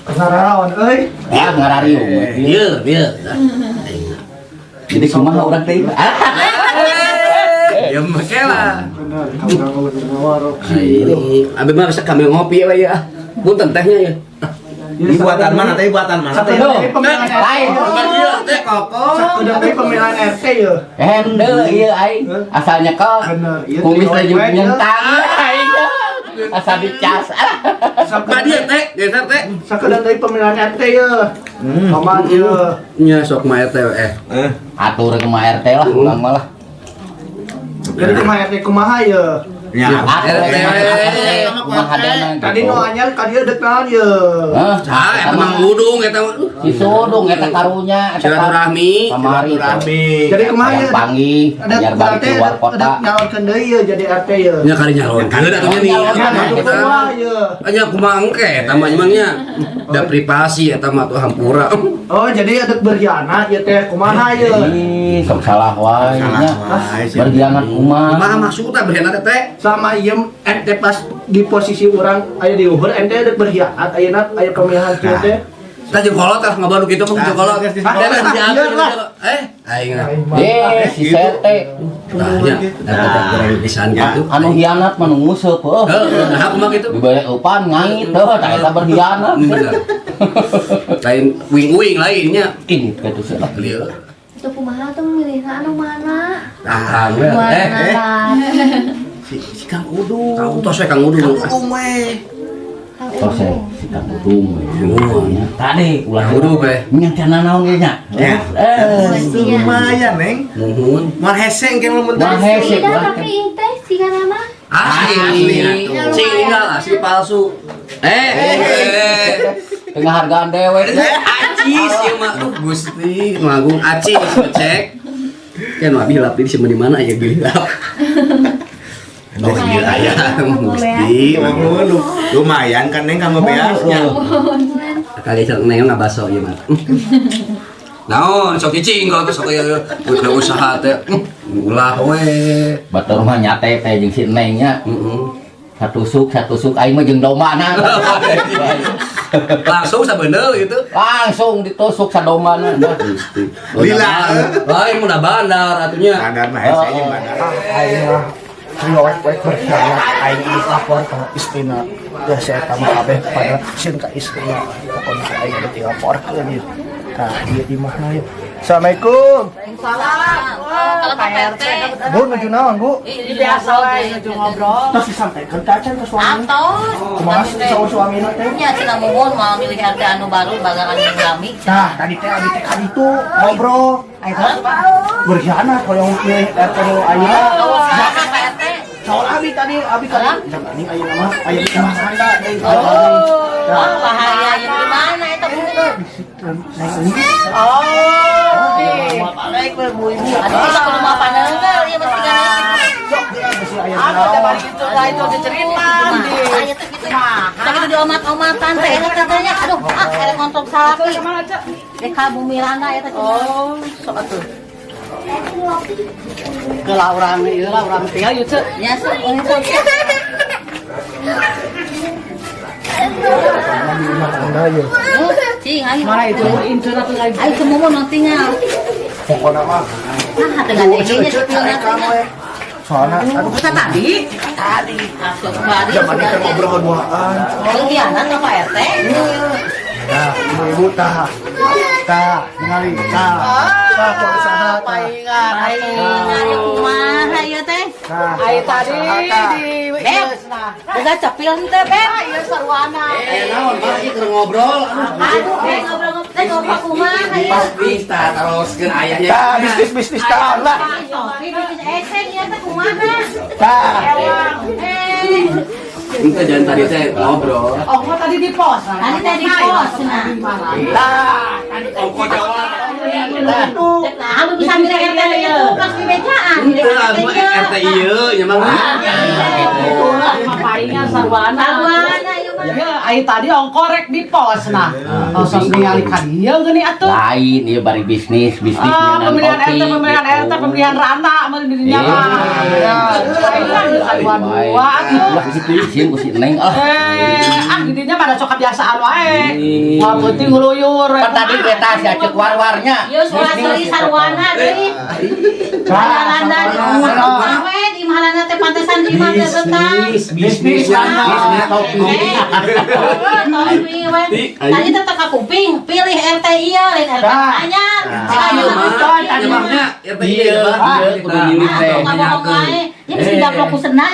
Ngararaon euy. Ah, ngarariung. Ieu, ieu. Jadi kumaha urang teh? Ah. Ya make lah. Bener, kamu bener ngawarok. Nah, ini abi mah bisa kami ngopi we ya. Punten tehnya ya. Ini buatan mana teh buatan mana teh? Sakedeung pemilihan RT. Lain. Teh kokoh. Sakedeung teh pemilihan RT ya. Hende ieu aing asal nyekel. Bener, ieu Kumis trio teh we, nyentang aing. Asal dicas. Ah. Ka dieu teh, geser teh. Sakedeung teh pemilihan RT ya. Komat ya. Nya sok mah RT eh. Atur ke RT lah urang mah lah. Jadi kumaha RT kumaha ya. Ya. Atur RT. ke RT kumaha dana Tadi nu anyar ka dieu deuk naon ye. Hah? Ah, eta mah udung eta mah. Si Sudung eta karunya eta Silaturahmi. Kamari Silaturahmi. Jadi kumaha Yang ye? panggih, Ada anyar balik RT keluar ada kota. nyalonkeun deui ye jadi RT ye. Nya kali nyalonkeun atuh nya nih. Ya kumaha ye. Nya kumaha engke eta mah emang nya. Da privasi eta mah tuh hampura. Oh, jadi ada berkhianat ye teh kumaha ye. Ih, sok salah wae nya. Berkhianat kumaha. Kumaha maksudna berkhianat teh? Sama ieu ente pas di posisi urang aya di luhur ente ada berkhianat ayeuna aya pemilihan kieu teh. Tah jeung kolot lah ngabaru kitu mah jeung kolot. Ah, Ah, iya lah. Eh, aing lah. Eh, si Sete Tah nya, eta teh kurang pisan gitu. anu hianat mah nu nguseup heuh. Heeh, nah kumaha kitu? Dibayar eupan ngangit heuh, tah eta berkhianat. Bener. Lain wing-wing lainnya. Ini kitu sih lah. Lieu. Itu kumaha tuh milihna anu mana? Akang we. Mana Eh, Si Kang Udung. Kang tos we Kang Udung. Kang Udung we. Kang Tos Udung. si Kang Udung. we. Tadi ulah Kang Udung we. Nya teh nanaon ge nya. Ya. Eh, Lumayan, Neng. Nuhun. Moal hese engke mun Moal hese. Asli dah tapi ieu teh sigana mah. Asli. Asli. Sing ninggal asli palsu. Eh, eh. Penghargaan dewek. Acis ieu mah tuh Gusti Nu Agung acis ngecek. Kan abi hilap di di mana ya beli hilap. Oh iya aya Gusti. Nuhun, lumayan kan Neng kanggo beasnya. Kali cek neng ngabaso ieu mah. Naon sok cicing kalau sok ieu udah usaha teh ulah we. Batur mah nyate teh jeung si Neng nya. Heeh. Satusuk aing mah jeung dombana. Langsung sabeundeul gitu. Langsung ditusuk sadombana. Gusti. Lila. Lain mun bandar atunya. Bandar mah hese jeung bandar. Ah, aing mah trio we berkhianat aing dilapor ka istrina. Ya saya eta mah kabeh pada sieun ka istrina. Pokona aing ada dilaporkeun ieu. Tah ieu imahna ieu. Assalamualaikum. Waalaikumsalam. Kalau Pak RT. Bu, nuju naon, Bu? Ih, Biasa we nuju ngobrol. Terus disampaikan ke acan ke suami. Atos. Kumaha saur suamina teh? Nya cenah muhun mau milih RT anu baru bagangan lami. Nah, tadi teh abi teh ka ditu ngobrol. Berkhianat kalau yang milih RT nu ayeuna. Oh, saha Pak RT? Saur abi tadi, abi kan jangan ini ayeuna mah aya di imah sanda deui. Oh, wah bahaya ya di mana eta Bu? Neng ini. Oh. Balik we Bu Ibu. Aduh, kita kudu mau paneunggeul ieu mesti kana. Sok geura bisi aya Aduh, da bari itu lah itu dicerita di. Nah, itu gitu. Nah, gitu diomat-omatan teh eta katanya. Aduh, ah erek ngontrol salaki. Kemana, Cek? Dek ka Bumi Randa eta cenah. Oh, sok atuh. Ke lah urang ieu lah urang tinggal yeuh, Cek. Ya, sok ini sok. Di imah anda ye. Cing, ayo. Mana itu inceuna tuh lagi. Ayo semua mau tinggal. Pokona mah. Nah, tengah Bu, dehnya cek carekan we. Soalna aduh Kita tadi tadi Masuk bari. zaman teh ngobrol duaan. Pengkhianat ka Pak RT. Nah, ibu-ibu tah. Tah, ningali tah. Tah kok saha tah. Paingan. Paingan ya kumaha ieu teh? Tah. Ai tadi di Beb. Boga cepil henteu, Beb. Ieu sarwana. Eh, naon mah ieu keur ngobrol. Aduh, eh ngobrol-ngobrol teh ngobrol kumaha ieu? Pas bisa teruskeun ayahnya. Tah, bisnis-bisnis tah lah. Topi bisnis eseng ieu teh kumaha? Tah. Eh, Ente jangan tadi teh ngobrol. Oh, kok tadi di pos. tadi teh di pos nah. Tah. Ongko Jawa. Aduh. Nah, anu bisa milih RT ieu pas di bejaan. Ente anu RT ieu nya mah. Itulah paingan sarwana. Sarwana ieu mah. Ya, ai tadi ongko rek di pos nah. Oh, sos ningali ka dieu geuning atuh. Lain ieu bari bisnis, bisnis Ah, nyeunaan pemilihan kopi. RT, pemilihan RT, gitu. pemilihan rana mun di dinya mah. Iya. Paingan dua-dua atuh. Ulah gitu sieun ku si Neng ah. Eh, ah di dinya mah da sok kebiasaan wae. Ih. Moal penting ngeluyur. Pan tadi kita si acek war-warnya. Ieu suara sarwana deui. Randa di imah we di imah randa teh pantesan di imah teh betah. Bisnis, bisnis topi. Topi we. Tadi teh teka kuping, pilih RT ieu lain RT anyar. Ayo Tadi mahnya RT ieu Iya, iya, kudu milih teh. Ngomong wae. Ya mesti gaplok ku cenah.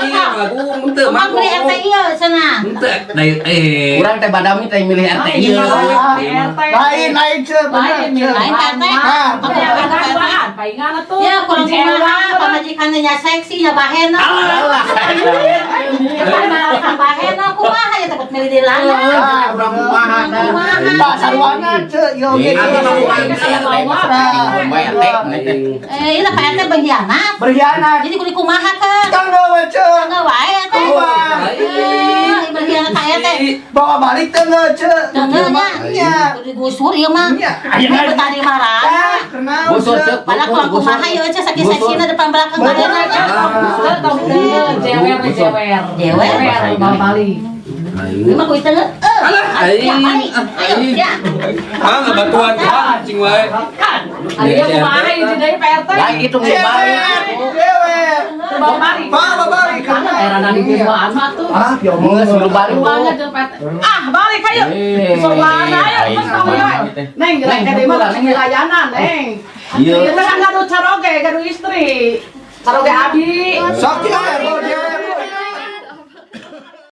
Iya, bagus henteu Ngomong pilih RT ieu cenah. Henteu, eh. Urang teh badami teh milih RT ieu. RT. Lain lain ce bener. Lain ce. milih Lain RT. Nah, Paingan, paingan atuh. Ya kurang kumaha pamajikannya nya seksi nya bahena. Alah. Bahena kumaha ya takut milih di lana. Ah, Urang kumaha tah. Kumaha. Pak sarwana ce ieu oge. Iya, Eh, ieu Pak RT pengkhianat. Berkhianat. Jadi kudu kumaha kan? Tangga we ce. Tangga wae teh. Kumaha? Eh, berkhianat Pak RT. Bawa balik tangga ce. Tangga nya. Nya. Kudu digusur ieu mah. Nya. Ayo betah di marah. Tah, kenal. Gusur ce. cek. Padahal kurang kumaha ieu teh saking seksina depan belakang badanna. Jewer, jewer. Jewer. Jewer, balik. Ieu mah kudu teu. Alah, Ayo, balik. Ayo, ya. Ah, ngabatuan ah, cing wae. Kan, ayo kumaha ieu deui Pak RT. Lain itu mau balik. Jewer. Bawa balik. Bawa balik. Karena era nani duaan mah tuh. Ah, ya omong. Geus kudu balik. Duanya jeung Pak RT. Ah, balik ayo. Eh, Soalna ayo aing terus kamu kumaha we. teh. Neng, Neng, jelek deui mah hampura, Neng, ya. layanan, Neng. Iya. Ieu teh kan gaduh caroge, gaduh istri. Caroge abi. Sok ya RT.